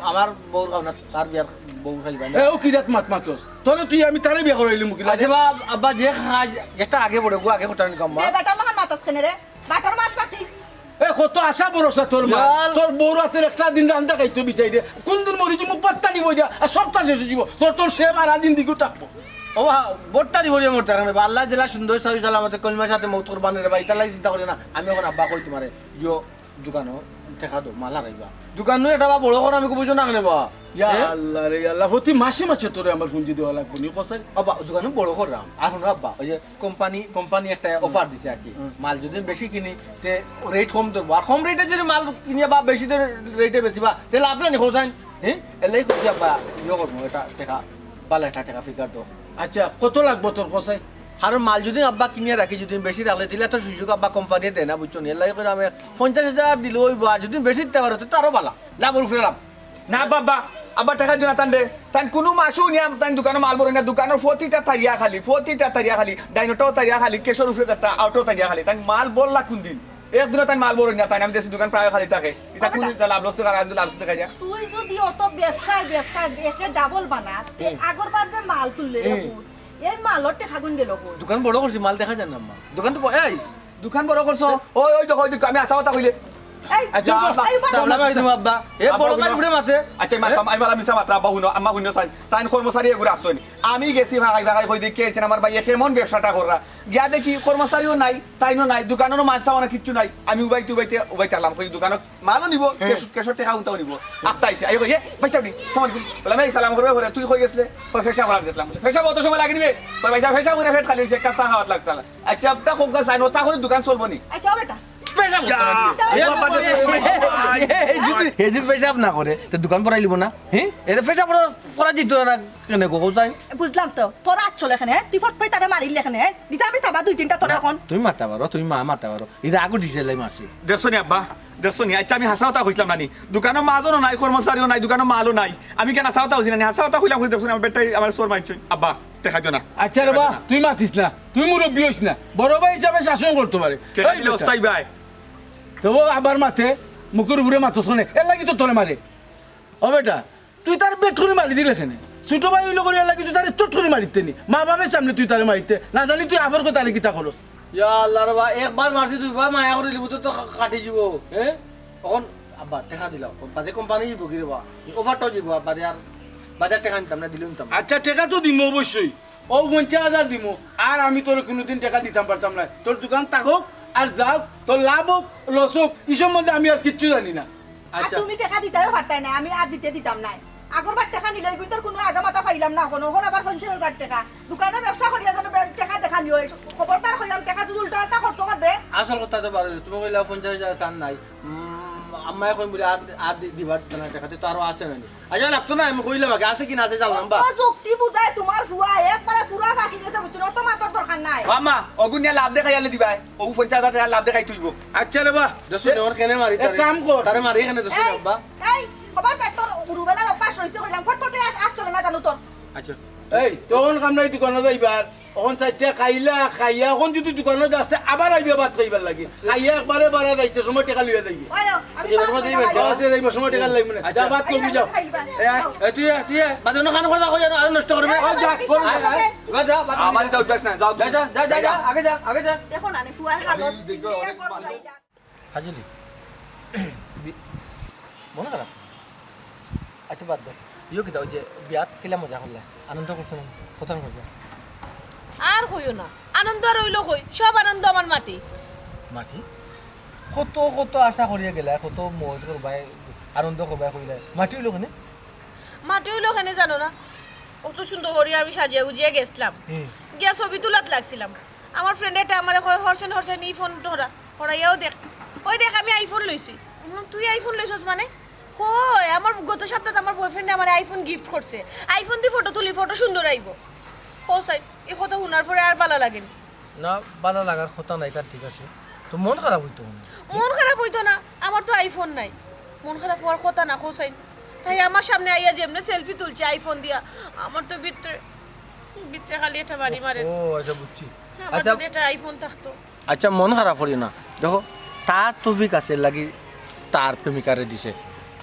আমার বউর খাও না, তার বিয়ার বউ খাইবা না। এ, ও কি জাত মাত মাতস? তোরে তুই আমি তারে বিয়া করাইলি মুখে আচ্ছা লাগে। বা, আব্বা যে খাজ, যেটা আগে পড়ে, গো আগে কোটানি কাম্মা। এ বেটা লাখান মাতস কেনে রে? বাটার মাত মাতিস। এ, কত আশা ভরসা তোর মা। ইয়াল। তোর বউর রাতের একটা দিন রান্দা খাইতো বিচাই দে। কোন দিন মরি দিমু পাত্তা দিব দিয়া, আর সপ্তাহ শেষ হয়ে দিব। তোর, তোর সে মারা দিন দিগু থাকবো। ও হা, বট্টারি ভরিয়া মরতে কারণে বা আল্লাহ জেলা সুন্দর সহি সালামতে কলমার সাথে মৌত করবান রে বা, ইতার লাগি চিন্তা করি না। আমি এখন আব্বা কই তোমারে, ইয়ো, দোকানো টেকা দো, মাল হারাইবা। দোকানো এটা বা বড় কর, আমি কো বুঝো না কেনে বা? ইয়া এ? আল্লাহ রে আল্লাহ, প্রতি মাসে মাসে তোরে আমার পুঞ্জি দেওয়া লাগবো নি, কসাই? আব্বা, দোকানো বড় করলাম। আর হুনো আব্বা, ওই যে কোম্পানি, কোম্পানি একটা অফার দিছে আর কি। হুম। মাল যদি বেশি কিনি, তে রেট কম ধরবো। আর কম রেটে যদি মাল কিনিয়া বা বেশি দরে রেটে বেচিবা, তে লাভ নাই নি, কসাই? হ্যাঁ? এলাই করছি আব্বা, ইয়ে করবো, এটা টেকা, বালা একটা টেকা ফিগার দো। আচ্ছা, কত লাগবো তোর কসাই? কারণ মাল যদি আব্বা কিনিয়া রাখি, যদি বেশি রাখলে, দিলে তো সুযোগ আব্বা কোম্পানিয়ে দেয় না, বুঝছো নি? এলাই করে আমি পঞ্চাশ হাজার দিলে ওই বা, যদি বেশি দিতে পারো, তো আরো বালা, লাভর উপরে লাভ। না বাবা, আব্বা টেকা দিও না তান দে। তান কুনু মাসও নিয়া তান দোকানো মাল ভরে না, দোকানর প্রতিটা তারিয়া খালি, প্রতিটা তারিয়া খালি, ডাইনোটাও তারিয়া খালি, কেশর উপরে তারটা, আউটাও তারিয়া খালি। তান মাল বললা কোন দিন? একদিনও তান মাল ভরে না, তাই আমি দেখছি দোকান প্রায় খালি থাকে। এটা কোন আব্বা। লাভ লস তো খালি, লাভ লস দেখাই দিয়া। তুই যদি অত ব্যবসায়, ব্যবসায় একে ডাবল বানাস, তে হুম। আগর বার যে মাল তুললে রে হুম। পুত, এই মালর টেকা গুন গেল কই? দোকান বড় করছি, মাল দেখা যায় না, আম্মা। দোকান তো ব-, এই, দোকান বড় করছো? ওই, ওই দেখো, ওই দেখো, আমি আচ্ছা কথা কইলে। এই, আচ্ছা, যা, আব্বা, আল্লাহ, এই বাবা। তাবলা বাড়ি দিমু, আব্বা। এ, আব্বা, বড় মাছ উঠে মাতে। আচ্ছা, এই মাছ, হ্যাঁ? আমি বলা মিছা মাত্র, আব্বা, হুনো, আম্মা, হুনো, তাইন, তাইন কর্মচারী এগুলো আসছেন। আমি গেছি, ভাই, ভাই, কই দেখি, আইছেন আমার ভাই, এ কেমন ব্যবসাটা কররা। গিয়া দেখি, কর্মচারীও নাই, তাইনও নাই, দোকানেরও মাল চাওয়া না, কিচ্ছু নাই। আমি উবাইতে, উবাইতে, উবাইতে আলাম, কই দোকানো মালও নিব, হ্যাঁ। কেশ-, কেশর টেকা উনতাও নিব। আফতা আইছে, আই কই, "এ, ভাই সাহেব নি, সালাম আলাইকুম।" বলে, "ভাই, সালাম করবে, বলে, তুই কই গেছলে?" কই, "পেশা করার গেছিলাম।" বলে, "পেশা অত সময় লাগেনি বে?" কই, "ভাই সাহেব, পেশা করে পেট খালি হইছে, একটা চা খাওয়াত লাগছে না।" আচ্ছা, আপনার কোন কাজ আইন, ওটা করে দোকান চলবো নি? আচ্ছা, ও বেটা। হে যদি পেশাব না করে, তে দোকান পড়াইলিব না? হে, এরে পেশাব করা, করা দিত না কেনে গো, কও চাই? বুঝলাম তো, তোর আত চলে কেনে, হে? তুই ফট করে তারে মারিলে কেনে, হে? দিতে আমি থাবা দুই তিনটা তোর না, এখন। তুমি মারতে পারো, তুমি মা মারতে পারো। ইটা আগু দিছে লাই মারছি। দেখছো নি আব্বা? দেখছো নি? আচ্ছা, আমি হাছা কথা কইছিলাম না নি? দোকানো মাজনও নাই, কর্মচারীও নাই, দোকানো মালও নাই। আমি কেন হাছা কথা কইছি না নি? হাছা কথা কইলাম, কই দেখছো নি? আমার বেটাই আমার চোর মারছইন। আব্বা, টেকা দিও না। আচ্ছা রে বা, তুই মাতিস না, তুই মুরব্বি হইস না, বড় ভাই হিসাবে শাসন করতে পারে। টেকা এই দিলে বেটা। ওস্তাই ভাই। তো ও আবার মাতে, মুখর উপরে মাতস কেনে, এর লাগি তো তোরে মারে। ও বেটা, তুই তার বেট করে মারি দিলে কেনে? ছোট ভাই অইলো করি এর লাগি তুই তারে চট করে মারিতে নি। মা বাবার সামনে তুই তারে মারিতে, না জানি তুই আবার কো তারে কিতা করস। ইয়া আল্লাহ রে বা, একবার মারছি, দুইবার মায়া করে দিব তো, তো কাটি দিব, হ্যাঁ? এখন আব্বা টেকা দিলাম, বাদে কোম্পানি দিব কি রে বা? অফারটাও দিব, বাদে আর বাজার টেকা নিতাম না, দিলেও নিতাম না। আচ্ছা, টেকা তো দিমু অবশ্যই, ও পঞ্চাশ হাজার দিমু, আর আমি তোরে কোনোদিন টেকা দিতাম পারতাম না। তোর দোকান থাকুক আর যাও, তোর লাভ হোক, লস হোক, ই সম্বন্ধে আমি আর কিচ্ছু জানি না। আর আচ্ছা। তুমি টেকা দিতাইও পারতাই না, আমি আর দিতে দিতাম না। আগর বার টেকা নিলে ওই তোর কোনো আগা মাথা পাইলাম না, এখন ওখানে আবার পঞ্চাশ হাজার টেকা। দোকানে ব্যবসা করিয়া যেন বে-, টেকা দেখা নিও, এই খবরদার কইলাম, টেকা যদি উল্টা পাল্টা খরচ করবে। আসল কথা তো বার হইলো, তুমি কইলা পঞ্চাশ হাজার চান নাই, উম, আম্মায় কইন বলে আর, আর দি-, দিবার না টেকা, তো আরো আছে না নি? আচ্ছা, লাগতো না, আমি কইলাম আগে, আছে কি না আছে জানলাম বা। অত যুক্তি বুঝায় তোমার ফুয়া, একবারে ফুরা বাকি গেছে, বুঝছো না? অত মাতার দরকার নাই। ও আম্মা, অগুন নিয়া লাভ দেখাইলে দিবায়, ও পঞ্চাশ হাজার টেকা লাভ দেখাই তুইব। আচ্ছা রে বা, দেখছো নি, ওর কেনে মারি এক তারে? কাম কর। তারে মারি এখানে দেখছো নি, এই, আব্বা? এই, খবরদার তোর গুরুবেলার অভ্যাস রইছে কইলাম, ফটফটে আজ, আজ চলে না জানো তোর। আচ্ছা। এই, তখন কাম নাই দোকানো যাইবার, অখন চাইরটা খাইলা, খাইয়া অখন যদি দোকানো যাস, তে আবার আইবা ভাত খাইবার লাগি। খাইয়া একবারে বারা যাইতে সময় টেকা লইয়া যাইবে। ওই, আমি যাইবার ভাত সময় খাইলাম, যাইবে। আইবা। যাইবার সময় টেকা লাগবে না। আচ্ছা। যা, ভাত লবি, যাও। খাইবা। এ, আয়। এ, তুই আয়, তুই আয়। বাদে অন্য কান করে যা, কই যা, আরো নষ্ট করবে। আয়, যা, আয়, যা, যা, যা, আগে যা। যা, যা, আগে যা। দেখো না, নি ফুয়ার হালত, আমি দেখো, চিল্লিয়া অনেক করো ভালো। খাইলা। হাজলি, বি-, মন খারাপ? আচ্ছা, বাদ দে। ইয়ো কিতা, ওই যে বিয়াত কিলা মজা করলা, আনন্দ করছো না? কত আনন্দ করছো? আর কইও না, আনন্দ আর অইলো কই, সব আনন্দ আমার মাটি। মাটি? কত, কত আশা করিয়া গেলা, কত মজ করবায়, আনন্দ করবায় কইলা, মাটি অইলো কেনে? মাটি অইলো কেনে জানো না? অত সুন্দর করি আমি সাজিয়া গুজিয়া গেছলাম। হুম। গিয়া ছবি তুলাত লাগছিলাম। আমার friend এটা আমারে কয়, "হরছেন, হরছেন, ই phone ধরা, হরাইয়াও দেখ।" "ওই দেখ, আমি iPhone লইছি।" আমি বললাম, "তুই iPhone লইছস মানে?" কয়, "আমার গত সপ্তাহে আমার boyfriend এ আমারে iPhone gift করছে। iPhone দি photo তুলি, photo সুন্দর আইবো।" ও সাই, এই কথা হুনার পরে আর ভালা লাগেনি। না, ভালা লাগার কথা নাই, তার ঠিক আছে। তো মন খারাপ অইতো কেনে? মন খারাপ অইতো না, আমার তো iPhone নাই। মন খারাপ অওয়ার কথা না, হোসাইন। তাই আমার সামনে আইয়া যেমনে selfie তুলছে iPhone দিয়া, আমার তো ভিতরে, ভিতরে খালি একটা বাড়ি মারে। ও, আচ্ছা, বুঝছি। আমার আচ্ছা। যদি একটা iPhone থাকতো। আচ্ছা, মন খারাপ করিও না। দেখো, তার তৌফিক আছে, এর লাগি তার প্রেমিকারে দিছে।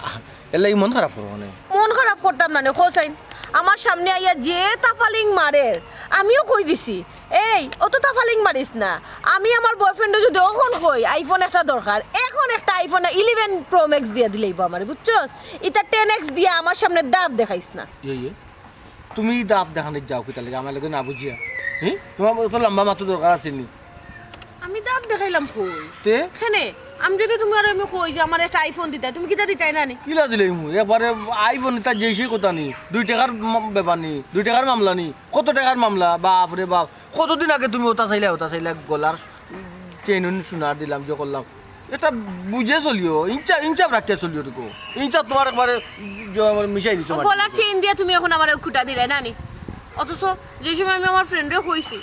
আহ, এর লাগি মন খারাপ করো না। মন খারাপ করতাম না নে, হোসাইন। আমার সামনে আইয়া যে তাফালিং মারের, আমিও কই দিছি, "এই, অত তাফালিং মারিস না।" আমি আমার boyfriend এ যদি অখন কই, "iPhone একটা দরকার", এখন একটা iPhone eleven Pro Max দিয়া দিলাইবো আমারে, বুঝছস? ইটা ten X দিয়া আমার সামনে দাঁত দেখাইস না। ইয়ে, ইয়ে। তুমি দাঁত দেখানিত যাও কিতার লাগি? আমার লগে না বুঝিয়া। হুম? তোমার অত লম্বা মাথা দরকার আছে নি? আমি দাঁত দেখাইলাম কই? তে? কেনে? আমি যদি তুমারে আমি কই যে আমার একটা iPhone দিতায়, তুমি কিতা দিতায় না নি? কিলা দিলে ইমু? একবারে iPhone ইতা যেই সেই কথা নি। দুই টেকার ম-, ব্যাপার নি। দুই টেকার মামলা নি। কত টেকার মামলা? বাপ রে বাপ। কতদিন আগে তুমি ওটা চাইলা, ওটা চাইলা, গলার চেইন সোনার দিলাম, যে করলাম। এটা বুঝে চলিও, ইনসাফ, ইনসাফ রাখিয়া চলিও দেখো। ইনসাফ তোমার একবারে জ-, আমার মিশাই দিছো ও মাটির গলার সাথে। চেইন দিয়া তুমি এখন আমারে খুটা দিলায় না নি? অথচ যে সময় আমি আমার friend রে কইছি,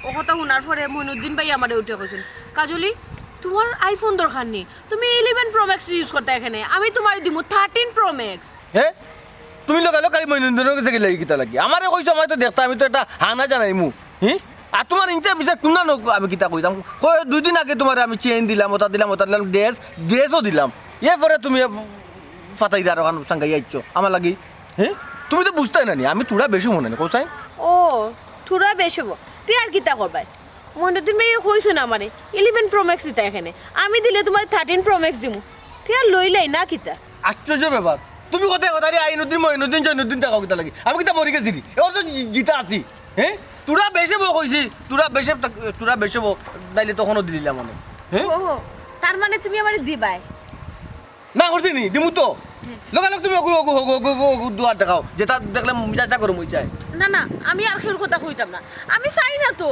ও কথা হুনার পরে মইনুদ্দিন ভাই আমারে উঠে কইছইন, "কাজলি, তোমার iPhone দরকার নি, তুমি eleven Pro Max use করতায় কেনে, আমি তোমারে দিমু thirteen Pro Max।" হে? তুমি লগে লগে খালি মইনুদ্দিনর গেছে গেলে কিতা লাগি? আমারে কইছো, আমারে তো দেখতা, আমি তো একটা হানা জানাইমু। হি? আর তোমার ইনসাফ বিচার কুনা নক আমি কিতা কইতাম? কই দুই দিন আগে তোমারে আমি চেইন দিলাম, ওটা দিলাম, ওটা দিলাম, dress, dress ও দিলাম। এরপরে তুমি ফাতাইরা আর ওখান সাঙ্গাই আইছো আমার লাগি। হে? তুমি তো বুঝতায় না নি, আমি থুড়া বেশি মনে নি, কোথায়? ও, থুড়া বেশি ব-, তুই আর কিতা করবায়? মইনুদ্দিন ভাইয়ে কইছইন আমারে, eleven Pro Max দিতায় কেনে। আমি দিলে তোমারে thirteen Pro Max দিমু। তুই আর লইলাই না কিতা? আশ্চর্য ব্যাপার। তুমি কোথায় কথা রে, আইনুদ্দিন, মইনুদ্দিন, জৈনুদ্দিন থাকো কিতা লাগি? আমি কিতা মরি গেছি নি? এবার তো জি-, জিতা আছি। হে? থুড়া বেশি ব কইছি, থুড়া বেশি থাক-, থুড়া বেশি ব, নাইলে তখনও দিলাম আমি। হে? ও, তার মানে তুমি আমারে দিবায়? না করছি নি, দিমু তো। লগালগ তুমি অগু, অগু, অগু, অগু, অগু, অগু দুয়ার দেখাও, যেটা দেখলে মিজাজটা গরম অই যায়। না, না, আমি আর কেউর কথা কইতাম না। আমি চাই না তো,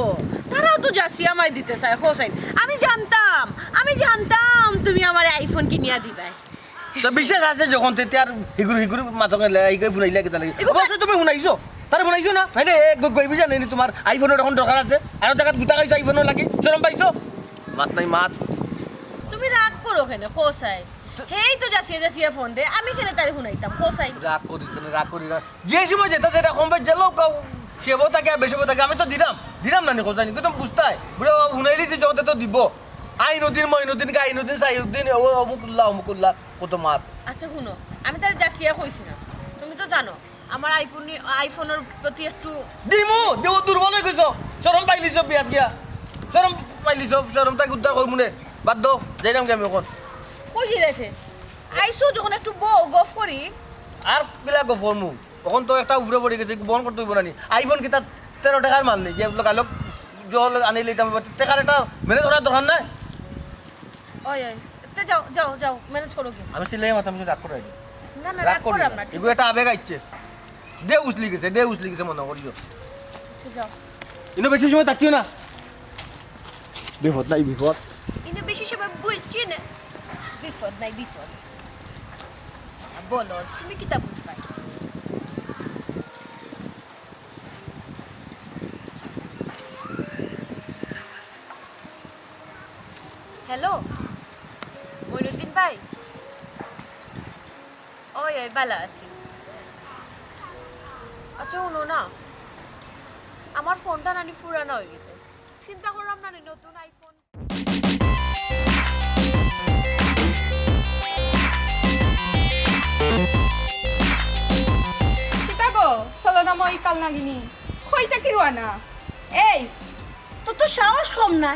তারাও তো যাচিয়া আমারে দিতে চায়, কও চাই। আমি জানতাম, আমি জানতাম তুমি আমারে iPhone কিনিয়া দিবায়। তো বিশ্বাস আছে যখন, তে, তে আর হিগুর, হিগুর মাথা গেলে, এই ফুনাইলা কিতা লাগি? অবশ্য তুমি হুনাইছো, তারে হুনাইছো না? আরে, এ, গ-, গই বুঝা নেই নি তোমার iPhone-র এখন দরকার আছে, আরো জাগাত গুতা খাইছো iPhone-র লাগি, শরম পাইছো? মাত নাই, মাত। তুমি রাগ করো কেনে, কও চাই? হেই তো যাচিয়া যাচিয়া ফোন দে, আমি কেনে তারে হুনাইতাম, কও চাই? রাগ করি, কেনে রাগ করি না? যে সময় যেটা, যেটা কম বেশ গেলেও কাউ সেবো থাকে আর বেসবো থাকে, আমি তো দিলাম, দিলাম না নি, কও চাই নি? কিন্তু বুঝতায়, বুড়া বাবু হুনাইলিছি, জগতে তো দিব। আইনুদ্দিন, মইনুদ্দিন, গাইনুদ্দিন, সাইউদ্দিন, ও অমুকুল্লাহ, অমুকুল্লাহ, কত মাত। আচ্ছা, হুনো, আমি তারে যাচিয়া কইছি না, তুমি তো জানো। আমার iPhone, iPhone-র প্রতি একটু দিমু, দেও দুর্বল অই গেছো। শরম পাইলিছো বিয়াত গিয়া। শরম পাইলিছো, শরম তাই উদ্ধার করমু নে। বাদ দাও, যাইরাম কি আমি অখন। কই যাইরায়? আইছো যখন একটু বও, গফ করি। আর কিলা গফ করমু? অখন তো একটা উপরে পড়ি গেছে, বন্ধ করতে অইবো না নি? iPhone কিতা তেরো টেকার মাল নি? যে গালক জল আনি লইতাম, টেকার একটা manage করার দরকার নাই? ওই, ওই, তে যাও, যাও, যাও, manage করো কি? আমি সিলাই মাথা, আমি রাগ করে আইনি। না, না, রাগ রাগ করি করাম না। না, ঠিক এগুলো একটা আছে। আবেগ আইছে। দে উছলি গেছে, দে উছলি গেছে মনে করিও। আচ্ছা, যাও। ইনো বেশি সময় থাকিও না। বিপদ নাই বিপদ। ইনো বেশি সময় বইছি না। বিপদ নাই বিপদ। বলো, তুমি কিতা বুঝবায়? হ্যালো, মইনুদ্দিন ভাই। ওই, ওই, ভালা আছি। আচ্ছা, হুনো না, আমার ফোনটা নানি পুরানা অই গেছে, চিন্তা করলাম নানি নতুন iPhone। কিতা গো, চলো না মই কাল নাগিনি, কইতা কি রুয়ানা? এই, তোর তো সাহস কম না।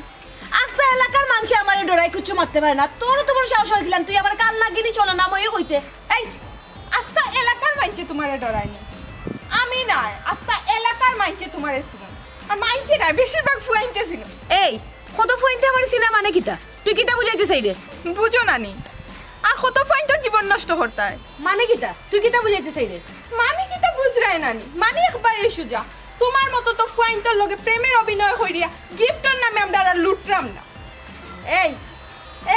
আস্তা এলাকার মানষে আমারে ডরায়, কিচ্ছু মাততে পারে না। তোর তো বড় সাহস অইগেলো, তুই আমারে কাল নাগিনি, চলো না মইও কইতে। এই, আস্তা এলাকার মানষে তুমারে ডরায় নি? আমি নায়, আস্তা এলাকার মানষে তুমারে চিনইন। আর মানষে নায়, বেশিরভাগ ফুয়াইন্তে চিনইন। এই, কত ফুয়াইন্তে আমারে চিনে মানে কিতা? তুই কিতা বুঝাইতে চাইরে? বুঝো না নি? আর কত ফুয়াইন্তর জীবন নষ্ট করতায়। মানে কিতা? তুই কিতা বুঝাইতে চাইরে? মানে কিতা বুঝরায় না নি? মানে একবারে সুজা। তুমার মতো তো ফুয়াইন্তর লগে প্রেমের অভিনয় করিয়া gift-র নামে আমরারে লুটরাম না। এই,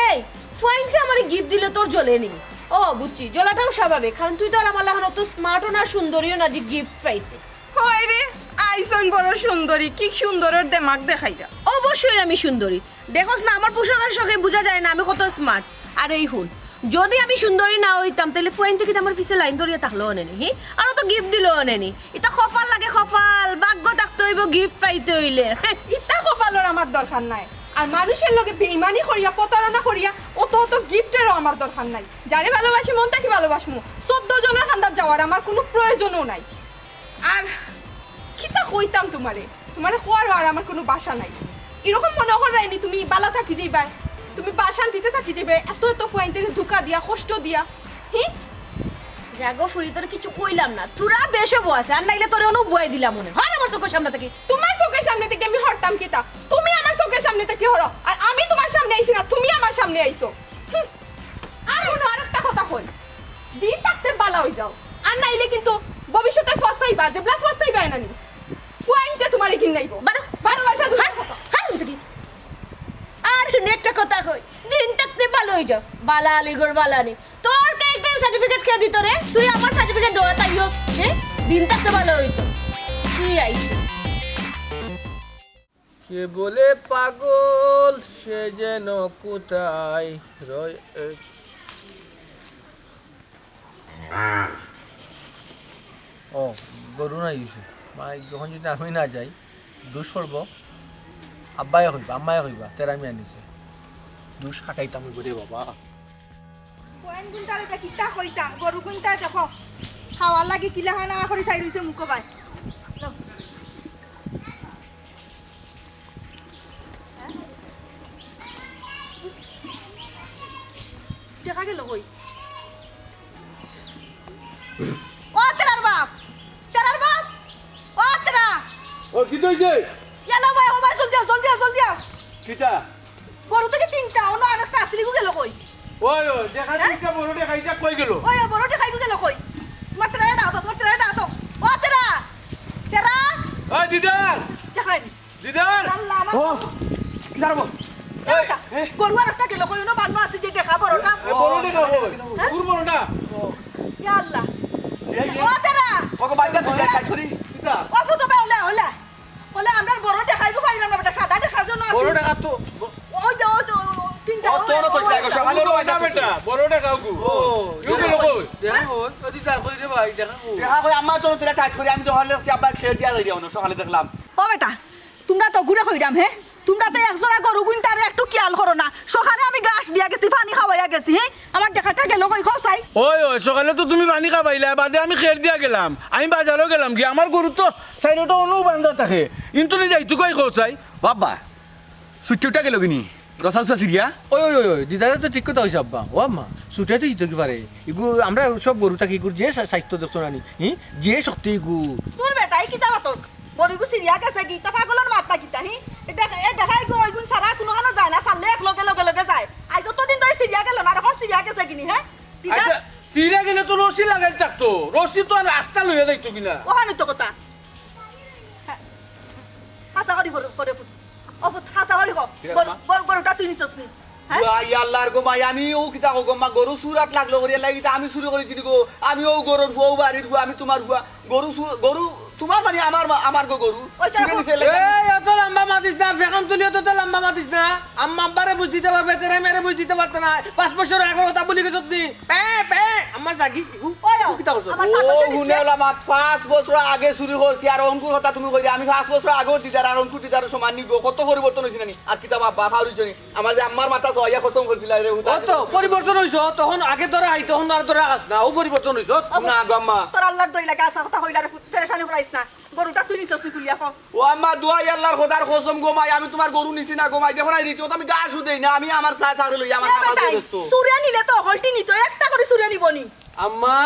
এই, ফুয়াইন্তে আমারে gift দিলে তোর জ্বলে নি? ও, বুঝছি, জ্বলাটাও স্বাভাবিক, কারণ তুই তো আর আমার লাখান অত smart-ও না, সুন্দরীও না যে gift পাইতে। হয় রে, আইছইন বড় সুন্দরী, কি সুন্দরর দেমাগ দেখাইরা। অবশ্যই আমি সুন্দরী, দেখোস না আমার পোশাক আশাকে বুঝা যায় না আমি কত smart। আর এই হুন, যদি আমি সুন্দরী না অইতাম, তাইলে ফুয়াইন্তে কিতা আমার পিছে line ধরিয়া থাকলো অনে নি, হি? আর অত gift দিলো অনে নি। ইতা কপাল লাগে কপাল, ভাগ্য থাকতে অইবো gift পাইতে অইলে। ইতা কপালর আমার দরকার নাই। আর মানুষের লগে বেইমানি করিয়া, প্রতারণা করিয়া অত অত gift-এরও আমার দরকার নাই। যারে ভালোবাসি, মন থাকি ভালোবাসমু। চৌদ্দ জনর কান্দাত যাওয়ার আমার কুনু প্রয়োজনও নাই। আর কিতা কইতাম তুমারে, তুমারে কওয়ারও আর আমার কুনু ভাষা নাই। এরকম মনো কররায় নি তুমি বালা থাকি যাইবায়, তুমি বা শান্তিতে থাকি যাইবায়, এত এত ফুয়াইন্তরে ধোঁকা দিয়া, কষ্ট দিয়া, হি? যাগো ফুরি, তোরে কিচ্ছু কইলাম না, থুড়া বেশবো আছে, আর নাইলে তোরে অনো বওয়াই দিলাম অনে। হর আমার চউখর সামনে থাকি। তুমার চউখর সামনে থাকি আমি হরতাম কিতা? তুমি আমার চউখর সামনে থাকি হরো, আর আমি তুমার সামনে আইছি না, তুমি আমার সামনে আইছো। হুম। আর হুনো, আরেকটা কথা কই, দিন থাকতে বালা অই যাও, আর নাইলে কিন্তু ভবিষ্যতে পস্তাইবা, যেবলা পস্তাইবা এনানি। ফুয়াইন্তে তুমারে ঘিন্নাইবো। বারো। বারো বাসা দুই হ্যাঁ, কথা। হ্যাঁ, হুন থাকি। আর হুনো একটা কথা কই, দিন থাকতে বালা অই যাও, বালা আলিগর বালা নি। তোর character certificate কে দিত রে? তুই আমার certificate দেওয়া তাইও, হ্যাঁ? দিন থাকতে বালা অইতো। কি আইছে? কে বলে পাগল, সে যেন কোথায় রয়-, এ। ও, গরু নাই গেছে। মানে, যখন যদি আমি না যাই, দুষ করবো, আব্বায় কইবা, আম্মায় কইবা, তেরা মিয়া নিছে। দুষ কাটাইতাম অইবো রে বাবা। কোন গুনতারে যে কিতা কইতাম, গরু গুনতারে দেখো, খাওয়ার লাগি কিলা খানা করি চাই রইছে মুখো বায়। টেকা গেল কই? ও তেরার বাপ, তেরার বাপ, ও তেরা। ও, কিতা অইছে? ইয়ালা ভাই, ও ভাই, জলদি আও, জলদি আও, জলদি আও। কিতা? গরু থাকি তিনটা, অনো আরেকটা আছিল, ইগু গেল কই? ওই, ওই, দেখা যায় একটা বড় টেকা, ইটা কই গেল? ওই, ওই, বড় টেকা ইগু গেল কই? তোমার তেরা ডাকো, তোমার তেরা ডাকো। ও তেরা! তেরা! ওই দিদার! দেখাই নি। দিদার! আল্লাহ, আমার ও, কিতার বো? এই, গরু আর একটা গেল কই? অনো বান্ধা আছে যে টেকা বড়টা। এ, বড় টেকা কই? হ্যাঁ? কুর বড়টা? ইয়া আল্লাহ। এই, এই। ও তেরা! ওকে বাইরে তুই যাই, যাই করি। কিতা? ও ফুটো বে, ওলা, ওলা। বলে, আমরা বড় টেকা ইগু পাইলাম না, বেটা, সাদা টেকা যেন আছে। বড় টেকা তো, ওই যে, ওই তো, ওই তিনটা, ও তো, ওই, ওই তো, ওই, ওই, সকালে ওই, ওই, না, বেটা, বড় টেকা ওগু। ও, ইগু গেল কই? দেখা কই? ওই দিদার কই রে ভাই, দেখা কই? দেখা কই, আম্মা তো তোরা টাইট করি, আমি তো হলে আব্বা খেয়ে দিয়া যাই, অনো সকালে দেখলাম। ও বেটা, তোমরা তো ঘুরে কইরাম, হে? তোমরা তো এক জোড়া গরু গুনতারে একটু খেয়াল করো না। সকালে আমি ঘাস দিয়া গেছি, পানি খাওয়াইয়া গেছি, হে? আমার টেকাটা গেল কই, কও চাই? ওই, ওই, সকালে তো তুমি পানি খাওয়াইলা, বাদে আমি খের দিয়া গেলাম, আমি বাজারও গেলাম গিয়া, আমার গরু তো সাইডটা অনো বান্ধা থাকে, ইনতনে যাইতো কই, কও চাই? বাবা, সুট্টিটা গেল কিনি? রসাউসা সিরিয়া? ওই, ওই, ওই, ওই, দিদারে তো ঠিক কথা কইছে আব্বা। ও আম্মা, ছুটে তো জিতো কি পারে? ইগু, আমরা সব গরু থাকি, ইগুর যে স্বা-, স্বাস্থ্য দেখছো না নি? হি? যে শক্তি ইগু। তোর বেটাই কিতা মাতস? গরু ইগু সিরিয়া গেছে কি? তা পাগলর মাত না কিতা, হি? এ দেখ-, এ দেখাই গো, ওইগুন সারা কুনুখানো যায় না, সারলে এক লগে লগে লগে যায়। আই যতদিন ধরে সিরিয়া গেল না, আর এখন সিরিয়া গেছে কিনি, হে? দিদা? আচ্ছা, সিরিয়া গেলে তো রশি লাগাই থাকতো। রশি তো আর রাস্তা লইয়া যাইতো কিনা? ওখানে তো কথা। হ্যাঁ। হাছা করি করে, করে ফুট। ও ফুট, হাছা করি কও। কিরে গরু, মা? গরু, গরুটা তুই নিছস নি? হ্যাঁ? ইয়া, ইয়া আল্লাহর গো মাই, আমি ও কিতা কও গো মা, গরু চুরাত লাগলো করিয়া লাগি, তা আমি চুরি করি চিনি গো। আমি ও গরুর ফুয়া, ও বাড়ির ফুয়া, আমি তোমার ফুয়া। গরু চুর, গরু তোমার মানে আমার মা, আমার গো গরু। ওই চুরে চুরে নিছে লাগি। এই, অত লম্বা মাতিস না, ফেকাম তুলিও তো, তো লম্বা মাতিস না। আম্মা আব্বারে বুঝ দিতে পারবে, তেরা মেরে বুঝ দিতে পারতে না। পাঁচ বছর আগর কথা ভুলি গেছত নি? পে, পে, আম্মা জাগি, ইগু, ওই, ইগু কিতা করছো? আমার ও, ছাগলটা দিছে। হুনে ওলা মাত, পাঁচ বছর আগে চুরি করছি, আর অঙ্কুর কথা তুমি কইরে, আমি পাঁচ বছর আগেও দিদার, আর অঙ্কুর দিদার সমান নি গো, কত পরিবর্তন হইছে না নি? আর কিতা বাবা, ফাউরি জনি। আমার যে আম্মার মাথা সোয়াইয়া খতম করছিলা রে, হুদা ও তো পরিবর্তন হইছো, তখন আগে ধরে আই, তখন আর ধরে আস না, ও পরিবর্তন হইছো। না গো আম্মা। তোর আল্লাহর দই লাগে, আসা কথা কইলা রে, ফেরেশানি করাইস না। গরুটা তুই নিছস নি তুলিয়া কও। ও আম্মা, দুয়াই আল্লাহর খোদার কসম গো মাই, আমি তোমার গরু নিছি না গো মাই। দেখো না, এই রীতি, ও তো আমি ঘাসও দেই না, আমি আমার চা চাকরি লই, আমার এ কাম আছে বেটাই, দোস্ত। চুরে নিলে তো হলটি নিত, একটা করে চুরে নিব নি। আম্মা,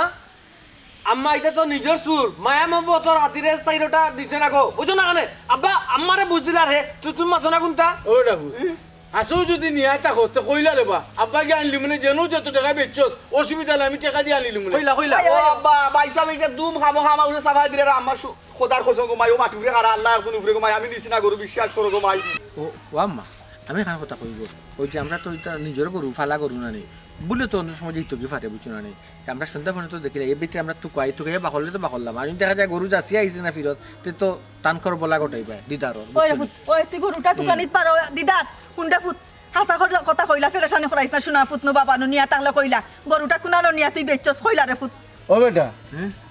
আম্মা, ইটা তো নিজর চুর, মায়া মহব্বতর খাতিরে চাইরোটা দিছে না গো, বুঝছো না কেনে? আব্বা, আম্মারে বুঝ দিলা রে, তুই, তুমি মাতো না কোনটা? ও ডাকু, আসো যদি নিয়া তা হস্তে কইলা রে বা, আব্বা গিয়া আনলি মনে, যেন যত টেকা বেচছস, অসুবিধা নাই, আমি টেকা দিয়া আনিলি মনে। কইলা, কইলা। ও আব্বা, ভাই সাহেব, এটা দুম খামো খামা উঠে সাফাই দিলে রে, আমার সু-, খোদার কসম গো মাই, ও মাটি উপরে খারা, আল্লাহ একজন উপরে গো মাই, আমি নিছি না গরু, বিশ্বাস করো গো মাই। ও, ও আম্মা, আমি এখান কথা কইব। ওই যে আমরা তো এটা নিজের গরু, ফালা গরু না নি। বলে তো অন্য সময় যেত কি ফাটে, বুঝছো না নি? আমরা সন্ধ্যা পর্যন্ত দেখি না, এর ভিতরে আমরা তুকাই, তুকাইয়া বাকলে তো বাকলাম। আমি দেখা যায় গরু যাচিয়া আইছে না ফিরত, তে তো তান কর বলা গোটাইবা, দিদার, ওই বুঝছো নি? ফুত, ওই তুই গরুটা তুকানিত পারো, দিদার, কোনটা ফুত? হাছা কথা কইলা, ফেরেশানি করাইস না, শোনা ফুত নু বাবা নু নিয়া তাহলে কইলা, গরুটা কুনানো নিয়া তুই বেচছস কইলা রে ফুত। ও বেটা,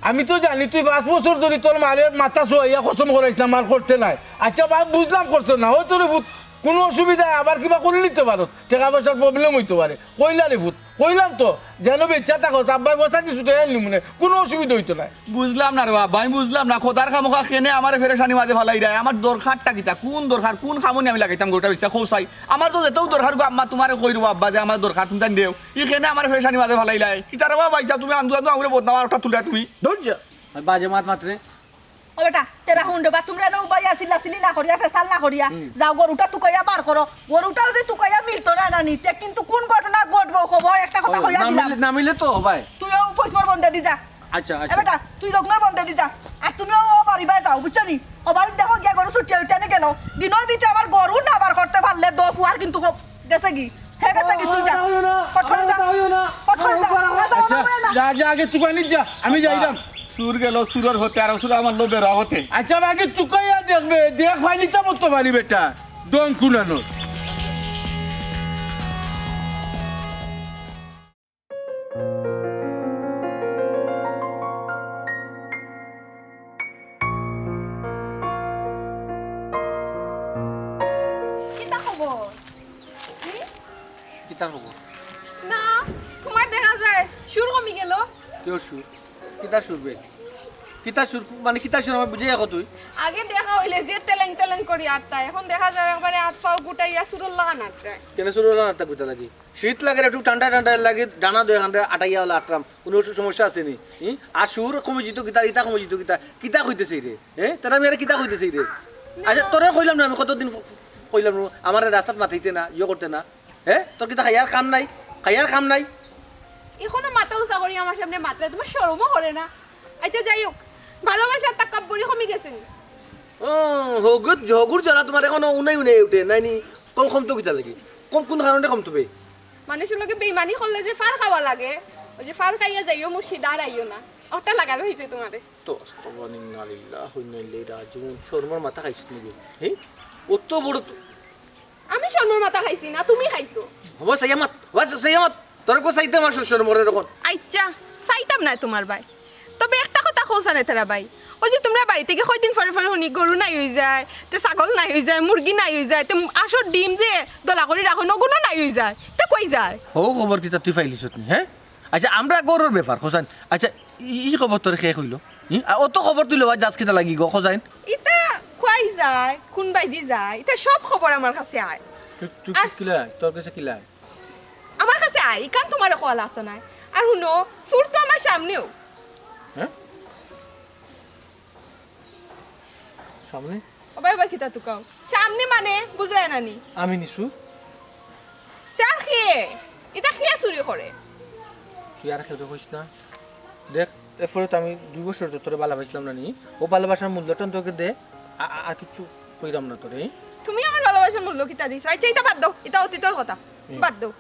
আমি তো জানি তুই পাঁচ বছর ধরি তোর মারে মাথা সোয়াইয়া কসম করাইস না, মার করতে নাই। আচ্ছা বাপ, বুঝলাম করতে না, হয়তো রে ফুত কোনো অসুবিধা, আবার কিবা করে নিতে পারো, টেকা পয়সার প্রবলেম হইতে পারে। কইলা রে ফুত, কইলাম তো, যেন বেচা থাকো, আব্বার বসা দিয়ে ছুটে আনলি মনে, কোনো অসুবিধা হইতো না। বুঝলাম না রে বাবা, আমি বুঝলাম না, খোদার খামোখা কেনে আমার ফেরেশানি মাঝে ফালাই দেয়। আমার দরকারটা কিতা, কোন দরকার, কোন খামনি আমি লাগাইতাম গোটা বেচা খোসাই। আমার তো যেতেও দরকার গো আম্মা, তোমারে কই রে আব্বা যে আমার দরকার, তুমি তাই দেও। ই কেনে আমার ফেরেশানি মাঝে ফালাই দেয়। কিতা রে বাবা, ইচ্ছা তুমি আন্দু আন্দু আঙুরে বদনাম আর একটা তুলে তুমি। ধৈর্য। বাজে মাত মাতরে। ও বেটা, তেরা হুন রে বা, তোমরা নৌ বাইয়া চিল্লা চিল্লি না করিয়া, ফেসাল না করিয়া, যাও গরুটা তুকাইয়া বার করো। গরুটাও যে তুকাইয়া মিলতো না, না নিতে, কিন্তু কোন ঘটনা ঘটবো খবর একটা কথা ও, কইয়া না দিলাম। মিলে, না মিলে তো ভাই। তুইও ফৈসমর বন্ধে দি যা। আচ্ছা, এ আচ্ছা। বেটা, তুই লগ্নর বন্ধে দি যা। আর তুমিও ও বাড়ি বায় যাও, বুঝছো নি? ও বাড়ি দেখো গিয়া গরু ছুটিয়া উঠিয়া নি গেল। দিনর ভিতরে আমার গরু না বার করতে পারলে দো ফুয়ার কিন্তু খুব গেছে কি? হে গেছে কি? তুই যা। আমার কথা হইও না, ফট করে আমার যা। কথা হইও না, ফট করে আমার যা। কথা হইও না। আচ্ছা, যা, যা, আগে তুকানিত যা, আমি যাইরাম। চুর গেল চুরর হতে, আর চুর আমার লো বেড়া হতে। আচ্ছা, আগে তুকাইয়া দেখবে, দেখ ফাইলিতা মতো পারি বেটা, ডং কুনানো। কিতা খবর? হুম? কিতার খবর? না, তোমার দেখা যায় সুর কমি গেল। কিয়র সুর? কিতার সুর বে? কিতার সুর? মানে কিতার সুর আমারে বুঝাইয়া ক তুই? আগে দেখা হইলে যে তেলেং তেলেং করি আটতা, এখন দেখা যায় একবারে আত পাও গুটাইয়া সুরর লাখান আটতায়। কেনে সুরর লাখান আটতা গুটা লাগি? শীত লাগে রে, একটু ঠান্ডা ঠান্ডা লাগে, ডানা দুইখানরে আটাইয়া অলা আটরাম, কোনো সু-, সমস্যা আছে নি? ই? আর সুর কমি যিতো কিতা, ইতা কমি যিতো কিতা, কিতা কইতেছে রে? এ? তারা আমি আরে কিতা কইতেছে রে? আচ্ছা, তোরে কইলাম না আমি কতদিন ফ-, ফ-, কইলাম না, আমারে রাস্তাত মাতাইতে না, ইয়ে করতে না। এ? তোর কিতা খাইয়ার কাম নাই? খাইয়ার কাম নাই। এখনো মাথা উঁচা করি আমার সামনে মাতরায়, তুমার শরমও করে না? আচ্ছা, যাই হোক, ভালোবাসার তাকাব্বুরি কমি গেছে নি? ও, হগুর হগুর জ্বালা তুমার এখনো উনাই উনাই উঠে নাইনি? কম কম তো কিতা লাগি? কোন কোন কারণে কম তবে? মানুষর লগে বেইমানি করলে যে ফার খাওয়া লাগে, ওই যে ফার খাইয়া যাইও মুর্শিদ আর আইও না, ওটা লাগানো হয়েছে তোমারে। তো আস্তাগফিরুল্লাহ, ইন্না লিল্লাহি ওয়া ইন্না ইলাইহি রাজিউন। শরমর মাথা খাইছিস নাকি? হে, অত বড় তো। আমি শরমর মাথা খাইছি না, তুমি খাইছো। হবা সাইয়ামাত, হবা সাইয়ামাত। তোর কো চাইতে আমার শরমর এরকম। আচ্ছা, চাইতাম না তোমার ভাই। তবে একটা কথা কও সানে তারা ভাই, ওই যে তুমরা বাড়ি থাকি কয়দিন পরে পরে হুনি গরু নাই হই যায়, তে ছাগল নাই হই যায়, মুরগি নাই হই যায়, তে আশর ডিম যে দলা করি রাখো, নগুনো নাই হই যায়, তে কই যায়? হো খবর কিতা তুই পাইলিছত নি, হে? আচ্ছা, আমরা গরুর ব্যাপার, হোসেন। আচ্ছা, ই ই খবর তোর কে কইলো? ই? আর অত খবর তুই লওয়া যাস কিতা লাগি গো, হোসেন? ইতা কই যায়, কোন বাইদি যায়, ইতা সব খবর আমার কাছে আয়। তুই, তুই আর কিলা? তোর কাছে কিলা? আমার কাছে আয়, ইখান তোমারে কওয়া লাগতো নায়। আর হুনো, চুর তো আমার সামনেও। হ্যাঁ? সামনে? ও ভাই, ও ভাই, কিতা তুকাও? সামনে মানে, বুঝরায় না নি? আমি নিছু। তা কে? ইতা কে চুরি করে? তুই আর কেউরে কইস না। দেখ, এরপরে তো আমি দুই বছর তো তোরে ভালোবাসলাম না নি? ও ভালোবাসার মূল্যটা তোকে দে, আ-, আ-, আর কিছু কইরাম না তোরে। তুমি আমার ভালোবাসার মূল্য কিতা দিছো? আচ্ছা, ইতা বাদ দাও, ইতা অতীতর কথা। হুম। বাদ দাও।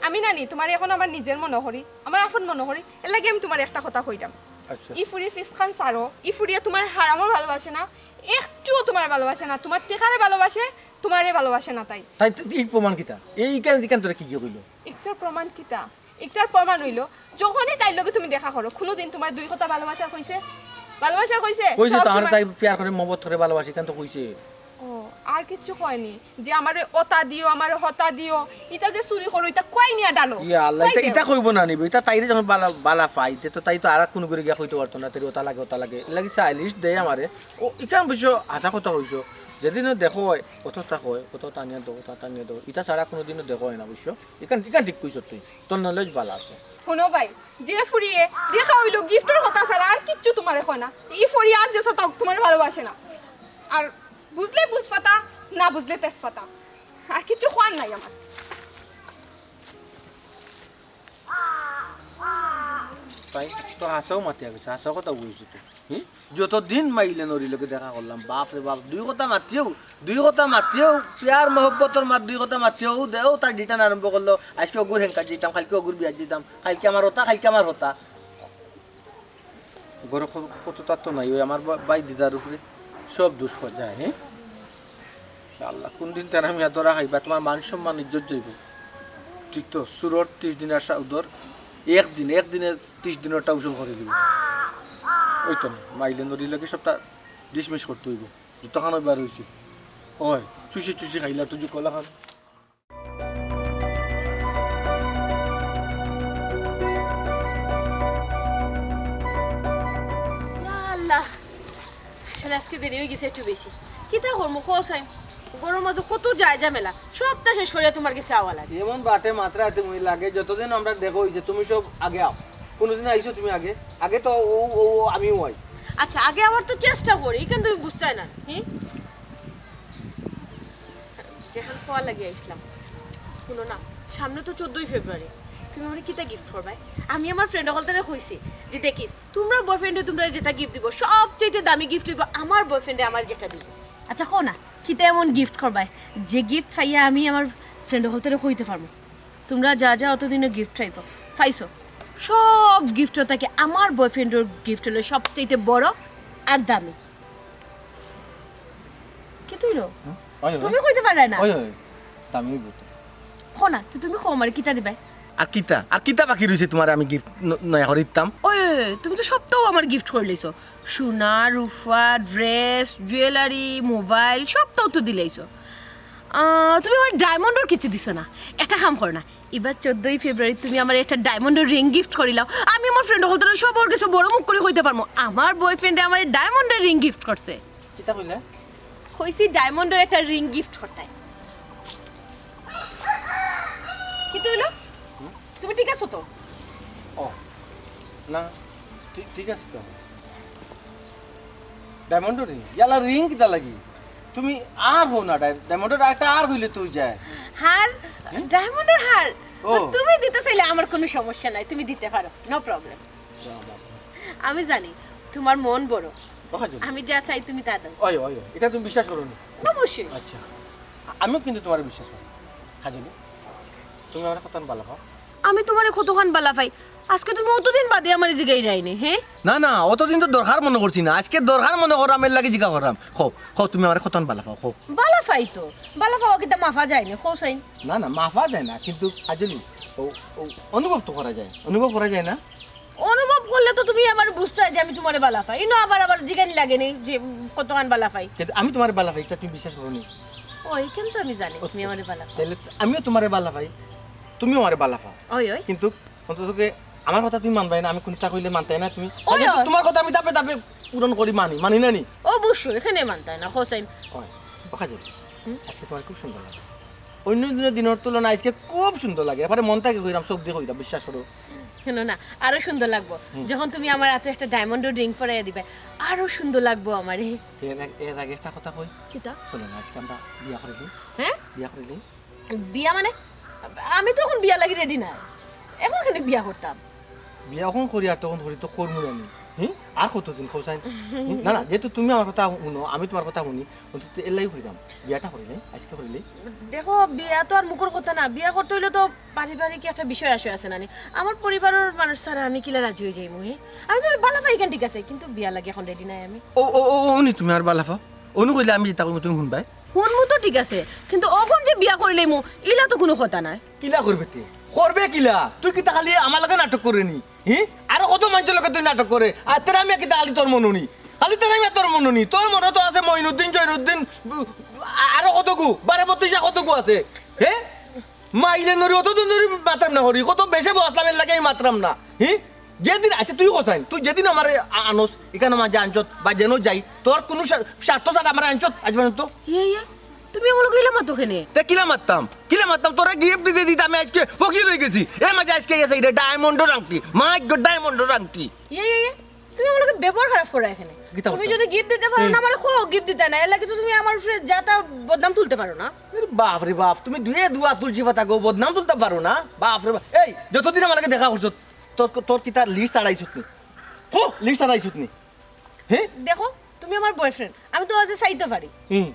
আমি নানি, তোমারে এখন আমার নিজের মনে করি, আমার আপন মনে করি, এর লাগি আমি তোমারে একটা কথা কইতাম। আচ্ছা। ই ফুরি ফিসখান ছাড়ো, ই ফুরিয়ে তোমার হারামও ভালোবাসে না, একটুও তোমার ভালোবাসে না, তোমার টেকারে ভালোবাসে, তোমারে ভালোবাসে না তাই। তাই তো এই প্রমাণ কিতা? এই কেন, কেন তোরা কি গিয়ে কইলো? ইটার প্রমাণ কিতা? ইটার প্রমাণ হইলো, যখনই তাইর লগে তুমি দেখা করো, কোনোদিন তোমার দুই কথা ভালোবাসার কইছে? ভালোবাসার কইছে? কইছে তো, সব আমার সময় তাই প্যার করে, মহব্বত করে, ভালোবাসি, কেন তো কইছে। ও, আর কিচ্ছু কয়নি? যে আমারে অতা দিও, আমারে হতা দিও, ইটা যে চুরি করো, ইটা কই নিয়া ডালো? ইয়া আল্লাহ, কই ইটা, দেও? ইটা কইবো না নিবো, ইটা তাইরে যখন বালা, বালা পাই, তে তো তাই তো আর কোনো করে গিয়া কইতে পারতো না, তাইরে অতা লাগে, অতা লাগে। এর লাগি চাইলিশ দেয় আমারে। ও, ইটা অবশ্য হাছা কথা কইছো। যেদিনও দেখো হয়, অত তা কয়, অত টানিয়া দেও, অত টানিয়া দেও। ইটা ছাড়া কোনোদিনও দেখো হয় না, বুঝছো? ইখান, ইখান ঠিক কইছো তুই। তোর knowledge বালা আছে। হুনো ভাই, যে ফুরিয়ে দেখা হইলো গিফটর কথা ছাড়া আর কিচ্ছু তোমারে কয় না। ই ফুরি আর যে সাতাও তোমারে ভালোবাসে না। আর বুঝলে বুঝ পাতা, না বুঝলে তেজ পাতা। আর কিচ্ছু কওয়ার নাই আমার। তাই তো হাছাউ মাতিয়া গেছে, হাছাউ কথা কইছে তো। হুম? যতদিন মাইলে নরির লগে দেখা করলাম, বাপ রে বাপ, দুই কথা মাতিও, দুই কথা মাতিও, পিয়ার মহব্বতর মাত দুই কথা মাতিও, দেও তার ডিটান আরম্ভ করলো, আজকে অগুর হেংকাত যাইতাম, কালকে অগুর বিয়াত যাইতাম, কালকে আমার হতা, কালকে আমার হতা। ঘরে ক-, কত তার তো নাই, ওই আমার বা-, ভাই দিদার উপরে সব দুষ যায়, হ্যাঁ? আল্লাহ, কোন দিন তারা আমি ধরা খাইবা, তোমার মান সম্মান ইজ্জত যাইব। ঠিক তো, সুরর ত্রিশ দিন আসা উদর, একদিন, একদিনে ত্রিশ দিনরটা উসুল করে দিব। ওই তো না, মাইলে নদী লাগে সবটা ডিসমিস করতে হইব। যতখান ওই বার হইছে, ওই চুষি চুষি খাইলা তুই কলা খান। ইয়া আল্লাহ, আসলে আজকে দেরি হয়ে গেছে একটু বেশি। কিতা করবো কও চাই, ঘরর মাঝে কত যায় ঝামেলা, সবটা শেষ করিয়া তোমার গেছে আওয়া লাগে। এমন বাটে মাত্রা তুমি লাগে, যতদিন আমরা দেখা হইছে তুমি সব আগে আও। কোনোদিন আইছো তুমি আগে? আগে তো ও, ও, ও আমিও আই। আচ্ছা, আগে আবার তো চেষ্টা করি, কিন্তু তুমি বুঝতায় না। হুম? যেখান কওয়া লাগি আইসলাম। শুনো না, সামনে তো চোদ্দই ফেব্রুয়ারি, তুমি আমারে কিতা গিফট করবায়? আমি আমার ফ্রেন্ড হকলতারে কইছি যে, দেখিস, তোমরা বয়ফ্রেন্ডে তোমরা যেটা গিফট দিব, সবচেয়ে দামি গিফট হইব আমার বয়ফ্রেন্ডে আমার যেটা দিব। আচ্ছা, কও না, কিতা এমন গিফট করবায় যে গিফট পাইয়া আমি আমার ফ্রেন্ড হকলতারে কইতে পারবো? তোমরা যা যা অতদিনও গিফট চাইবো, পাইছো। সব গিফট থাকি আমার বয়ফ্রেন্ডর গিফট হলো সবচেয়ে বড় আর দামি। কিতা হইলো? হুম? ওই, ওই। তুমি কইতে পারলায় না? ওই, ওই। দামি হইব তো। কও না, তো তুমি কও আমারে কিতা দিবায়? আর কিতা? আর কিতা বাকি রইছে তোমারে আমি গিফট ন-, নয়া করে দিতাম? ওই, ওই, ওই, তুমি তো সবটাও আমার গিফট করে লইছো। সোনা, রূপা, ড্রেস, জুয়েলারি, মোবাইল, সবটাও তো দিলাইছো। আহ, তুমি আমার ডায়মন্ডর কিছু দিছো না। একটা কাম করো না, এবার চোদ্দই ফেব্রুয়ারি তুমি আমার একটা ডায়মন্ডর রিং গিফট করিলাও। আমি আমার ফ্রেন্ড হকলতারে সবর গেছে বড় মুখ করে কইতে পারমু, আমার বয়ফ্রেন্ডে আমার ডায়মন্ডর রিং গিফট করছে। কিতা কইলা? কইছি ডায়মন্ডর একটা রিং গিফট করতে। কিতা হইলো? হুম? তুমি ঠিক আছো তো? ও, না, ঠিক, ঠিক আছে তো। ডায়মন্ডর রিং? ইয়ালা রিং কিতা লাগি? তুমি আর হো না, ডায়-, ডায়মন্ডর একটা আর হইলে তুই যায়। হার? হুম? ডায়মন্ডর হার? ও। তুমি দিতে চাইলে আমার কোনো সমস্যা নাই, তুমি দিতে পারো, নো প্রবলেম। আমি জানি তোমার মন বড়, ওখানে চলো। আমি যা চাই তুমি তা দাও। ওই, ওই, ওই, এটা তুমি বিশ্বাস করো না? অবশ্যই। আচ্ছা, আ-, আমিও কিন্তু তোমার বিশ্বাস করি। খাজনি, তুমি আমার কতখান বালা পাও? আমি তোমারে কতখান বালা পাই? আজকে তুমি অতদিন বাদে আমারে জিগাইরায়নি, হ্যাঁ? না, না, অতদিন তো দরকার মনে করছি না। আজকে দরকার মনে করলাম, এর লাগি জিগা করলাম। কও, কও, তুমি আমার কতখান বালা পাও, কও। বালা পাই তো। বালা পাওয়া কিতা মাফা যায়নি, কও চাইন? না, না, মাফা যায় না, কিন্তু খাজনি, ও, ও, অনুভব তো করা যায়, অনুভব করা যায় না? অনুভব করলে তো তুমি আবার বুঝতায় যে আমি তোমারে বালা পাই। ইনো আবার, আবার জিগানি লাগেনি যে কতখান বালা পাই। কিন্তু আমি তোমারে বালা পাই, এটা তুমি বিশ্বাস করো নি? ওই, কিন্তু আমি জানি তুমি আমারে বালা পাও। তাহলে আমিও তোমারে বালা পাই, তুমিও আমারে বালা পাও। ওই, ওই। কিন্তু অন্তত আমার কথা তুমি মানবায় না, আমি কোনটা কইলে মানতায় না তুমি। ওই, ওই। তোমার কথা আমি ধাপে ধাপে পূরণ করি, মানি, মানি না নি? অবশ্যই, এখানে মানতায় না, হোসেন। ওই, দেখা যাবে। হুম? আজকে তোমার খুব সুন্দর লাগে। অন্য দিনের দিনের তুলনায় আজকে খুব সুন্দর লাগে। এবারে মন থাকি কইরাম, চোখ দিয়া কইরাম, বিশ্বাস করো। শোনো না, আরো সুন্দর লাগবো। হুম। যখন তুমি আমার হাতে একটা ডায়মন্ডর রিং পরাইয়া দিবে, আরো সুন্দর লাগবো আমারে। এর আগে, এর আগে একটা কথা কই। কিতা? শোনো না, আজকে আমরা বিয়া করিলি। হ্যাঁ? বিয়া করিলি। বিয়া মানে? আমি তো এখন বিয়া লাগি রেডি না। এখন কেনে বিয়া করতাম? বিয়া এখন করি আর তখন করি তো করমু না নি। হুম? আর কতদিন, কও চাইন? হুম? না, না, যেহেতু তুমি আমার কথা হুনো, আমি তোমার কথা হুনি, অন্তত এর লাগি কইরাম। বিয়াটা করিলে, আজকে করিলে। দেখো, বিয়া তো আর মুখর কথা না। বিয়া করতে অইলে তো পারিবারিক একটা বিষয় আসে, আছে না নি? আমার পরিবারর মানুষ ছাড়া আমি কিলা রাজি অই যাইমু, হে? আমি তো বালা পাই কেন, ঠিক আছে, কিন্তু বিয়া লাগি এখন রেডি নাই আমি। ও, ও, ও, ও, নি তুমি আর বালা পাও? অনু কইলে আমি যেটা কইমু তুমি হুনবায়? হুনমু তো ঠিক আছে, কিন্তু অখন যে বিয়া করিলাইমু, ইলা তো কুনু কথা নায়। কিলা করবে তে? করবে কিলা? তুই কিতা খালি আমার লগে নাটক করে নি? হি? আরো কত মাইনষর লগে তুই নাটক করে? আর তেরা মিয়া কিতা খালি তোর মনো নি? খালি তেরা মিয়া তোর মনো নি? তোর মনো তো আছে মইনুদ্দিন, জয়নুদ্দিন, আ-, আরো কতগু? বারো বত্রিশা কতগু আছে? হে? মাইলে নরি, অতদিন ধরি মাতরাম না হরি, কত বেশে বসলাম, এর লাগি আমি মাতরাম না। হি? যেদিন, আচ্ছা, তুই কও চাইন, তুই যেদিন আমারে আ-, আনস, ইখান মাঝে আনছত, বা যেন যাই, তোর কুনু স্বা-, স্বার্থ ছাড়া আমারে আনছত, আজ পর্যন্ত। ইয়ে, ইয়ে, তুমি আমার লগে ইলা মাতো কেনে? তে কিলা মাততাম? কিলা মাততাম? তোরে গিফট দিতে দিতে আমি আজকে ফকির অই গেছি। এর মাঝে আজকে গেছে এটা ডায়মন্ডর আংটি, মাই গো, ডায়মন্ডর আংটি। ইয়ে, ইয়ে, ইয়ে, তুমি আমার লগে ব্যবহার খারাপ করো এখানে। কিতা তুমি করতাম? যদি গিফট দিতে পারো না, হুম। আমারে কও গিফট দিতায় না, এর লাগি তো তুমি আমার উপরে যাতা বদনাম তুলতে পারো না। আরে বাপ রে বাপ, তুমি দুয়ে দুয়া তুলসী পাতা গো, বদনাম তুলতাম পারো না? বাপ রে বাপ। এই, যতদিন আমার লগে দেখা করছত, তোর, তোর কিতা লিস্ট ছাড়াইছত নি? কও, লিস্ট ছাড়াইছত নি? হে? দেখো, তুমি আমার বয়ফ্রেন্ড, আমি তো আজ চাইতে পারি। হুম।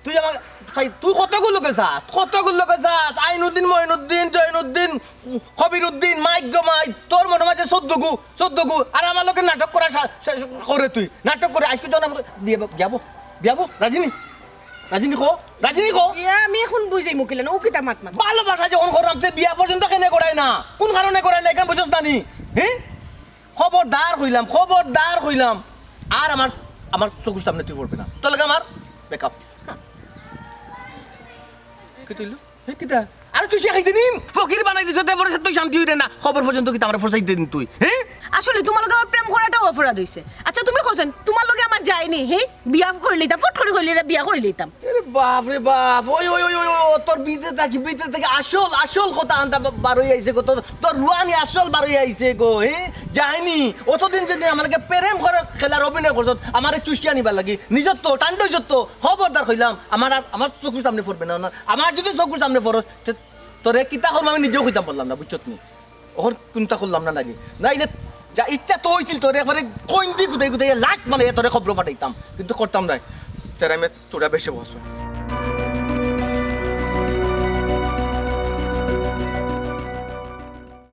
তুই আমার, চাই, তুই কতগুর লগে যাস? কতগুর লগে যাস? আইনুদ্দিন, মইনুদ্দিন, জয়নুদ্দিন, কবিরুদ্দিন, মাইক গো মাইক, তোর মনো মাঝে চৌদ্দগু, চৌদ্দগু, আর আমার লগে নাটক করা সা-, সা-, করে তুই। নাটক করে, আজকে যখন আমারে বিয়া, বিয়াবো, বিয়াবো, রাজি নি? রাজি নি কও? রাজি নি কও? ইয়া, আমি এখন বুঝাইমু কিলা না, ও কিতা মাত মাত। ভালোবাসা যখন করলাম, তে বিয়া পর্যন্ত কেনে করাই না? কোন কারণে করাই না, ইখান বুঝছ না নি? হে? খবরদার কইলাম, খবরদার কইলাম। আর আমার, আমার চকুর সামনে তুই পড়বে না। তোর লগে আমার ব্রেকআপ। কিতা অইলো? হে, কিতা? আরে তুই শেখাই দিন, ফকির বানাই দিছ, তে পরে তুই শান্তি অইরে না। খবর পর্যন্ত কিতা আমারে ফসাই দিন তুই, হে? আসলে তোমার লগে আমার প্রেম করাটাও অপরাধ অইছে। আচ্ছা, তুমি কও চাইন, তোমার লগে আমার যায়নি, হে? বিয়া করিলিতাম, ফট করি কইলে বিয়া করিলিতাম। আরে বাপ রে বাপ, ওই, ওই, ওই, ওই, ওই, তোর ভিতরে থাকি, ভিতরে থাকি আসল, আসল কথা আনতা বা-, বারই আইছে গো, তোর, তোর রুয়ানি আসল বারই আইছে গো, হে? যায়নি, অতদিন যদি আমার লগে প্রেম করে খেলার অভিনয় করছত, আমারে চুষিয়া নিবার লাগি, নিজর তো, টান্ডই যত, খবরদার কইলাম, আমার আর, আমার চকুর সামনে পড়বে না, না, আমার যদি চকুর সামনে পড়স, তে তোরে কিতা করবো আমি নিজেও কইতাম পারলাম না, বুঝছত নি? অখন কুনতা করলাম না নাকি? নাইলে যা ইচ্ছা তো অইছিল, তোরে একবারে কইন দি গুদাই গুদাই লাশ বানাইয়া তোরে কবরো পাঠাইতাম, কিন্তু করতাম নায়। তেরা মিয়া তোরা বেশি বসো।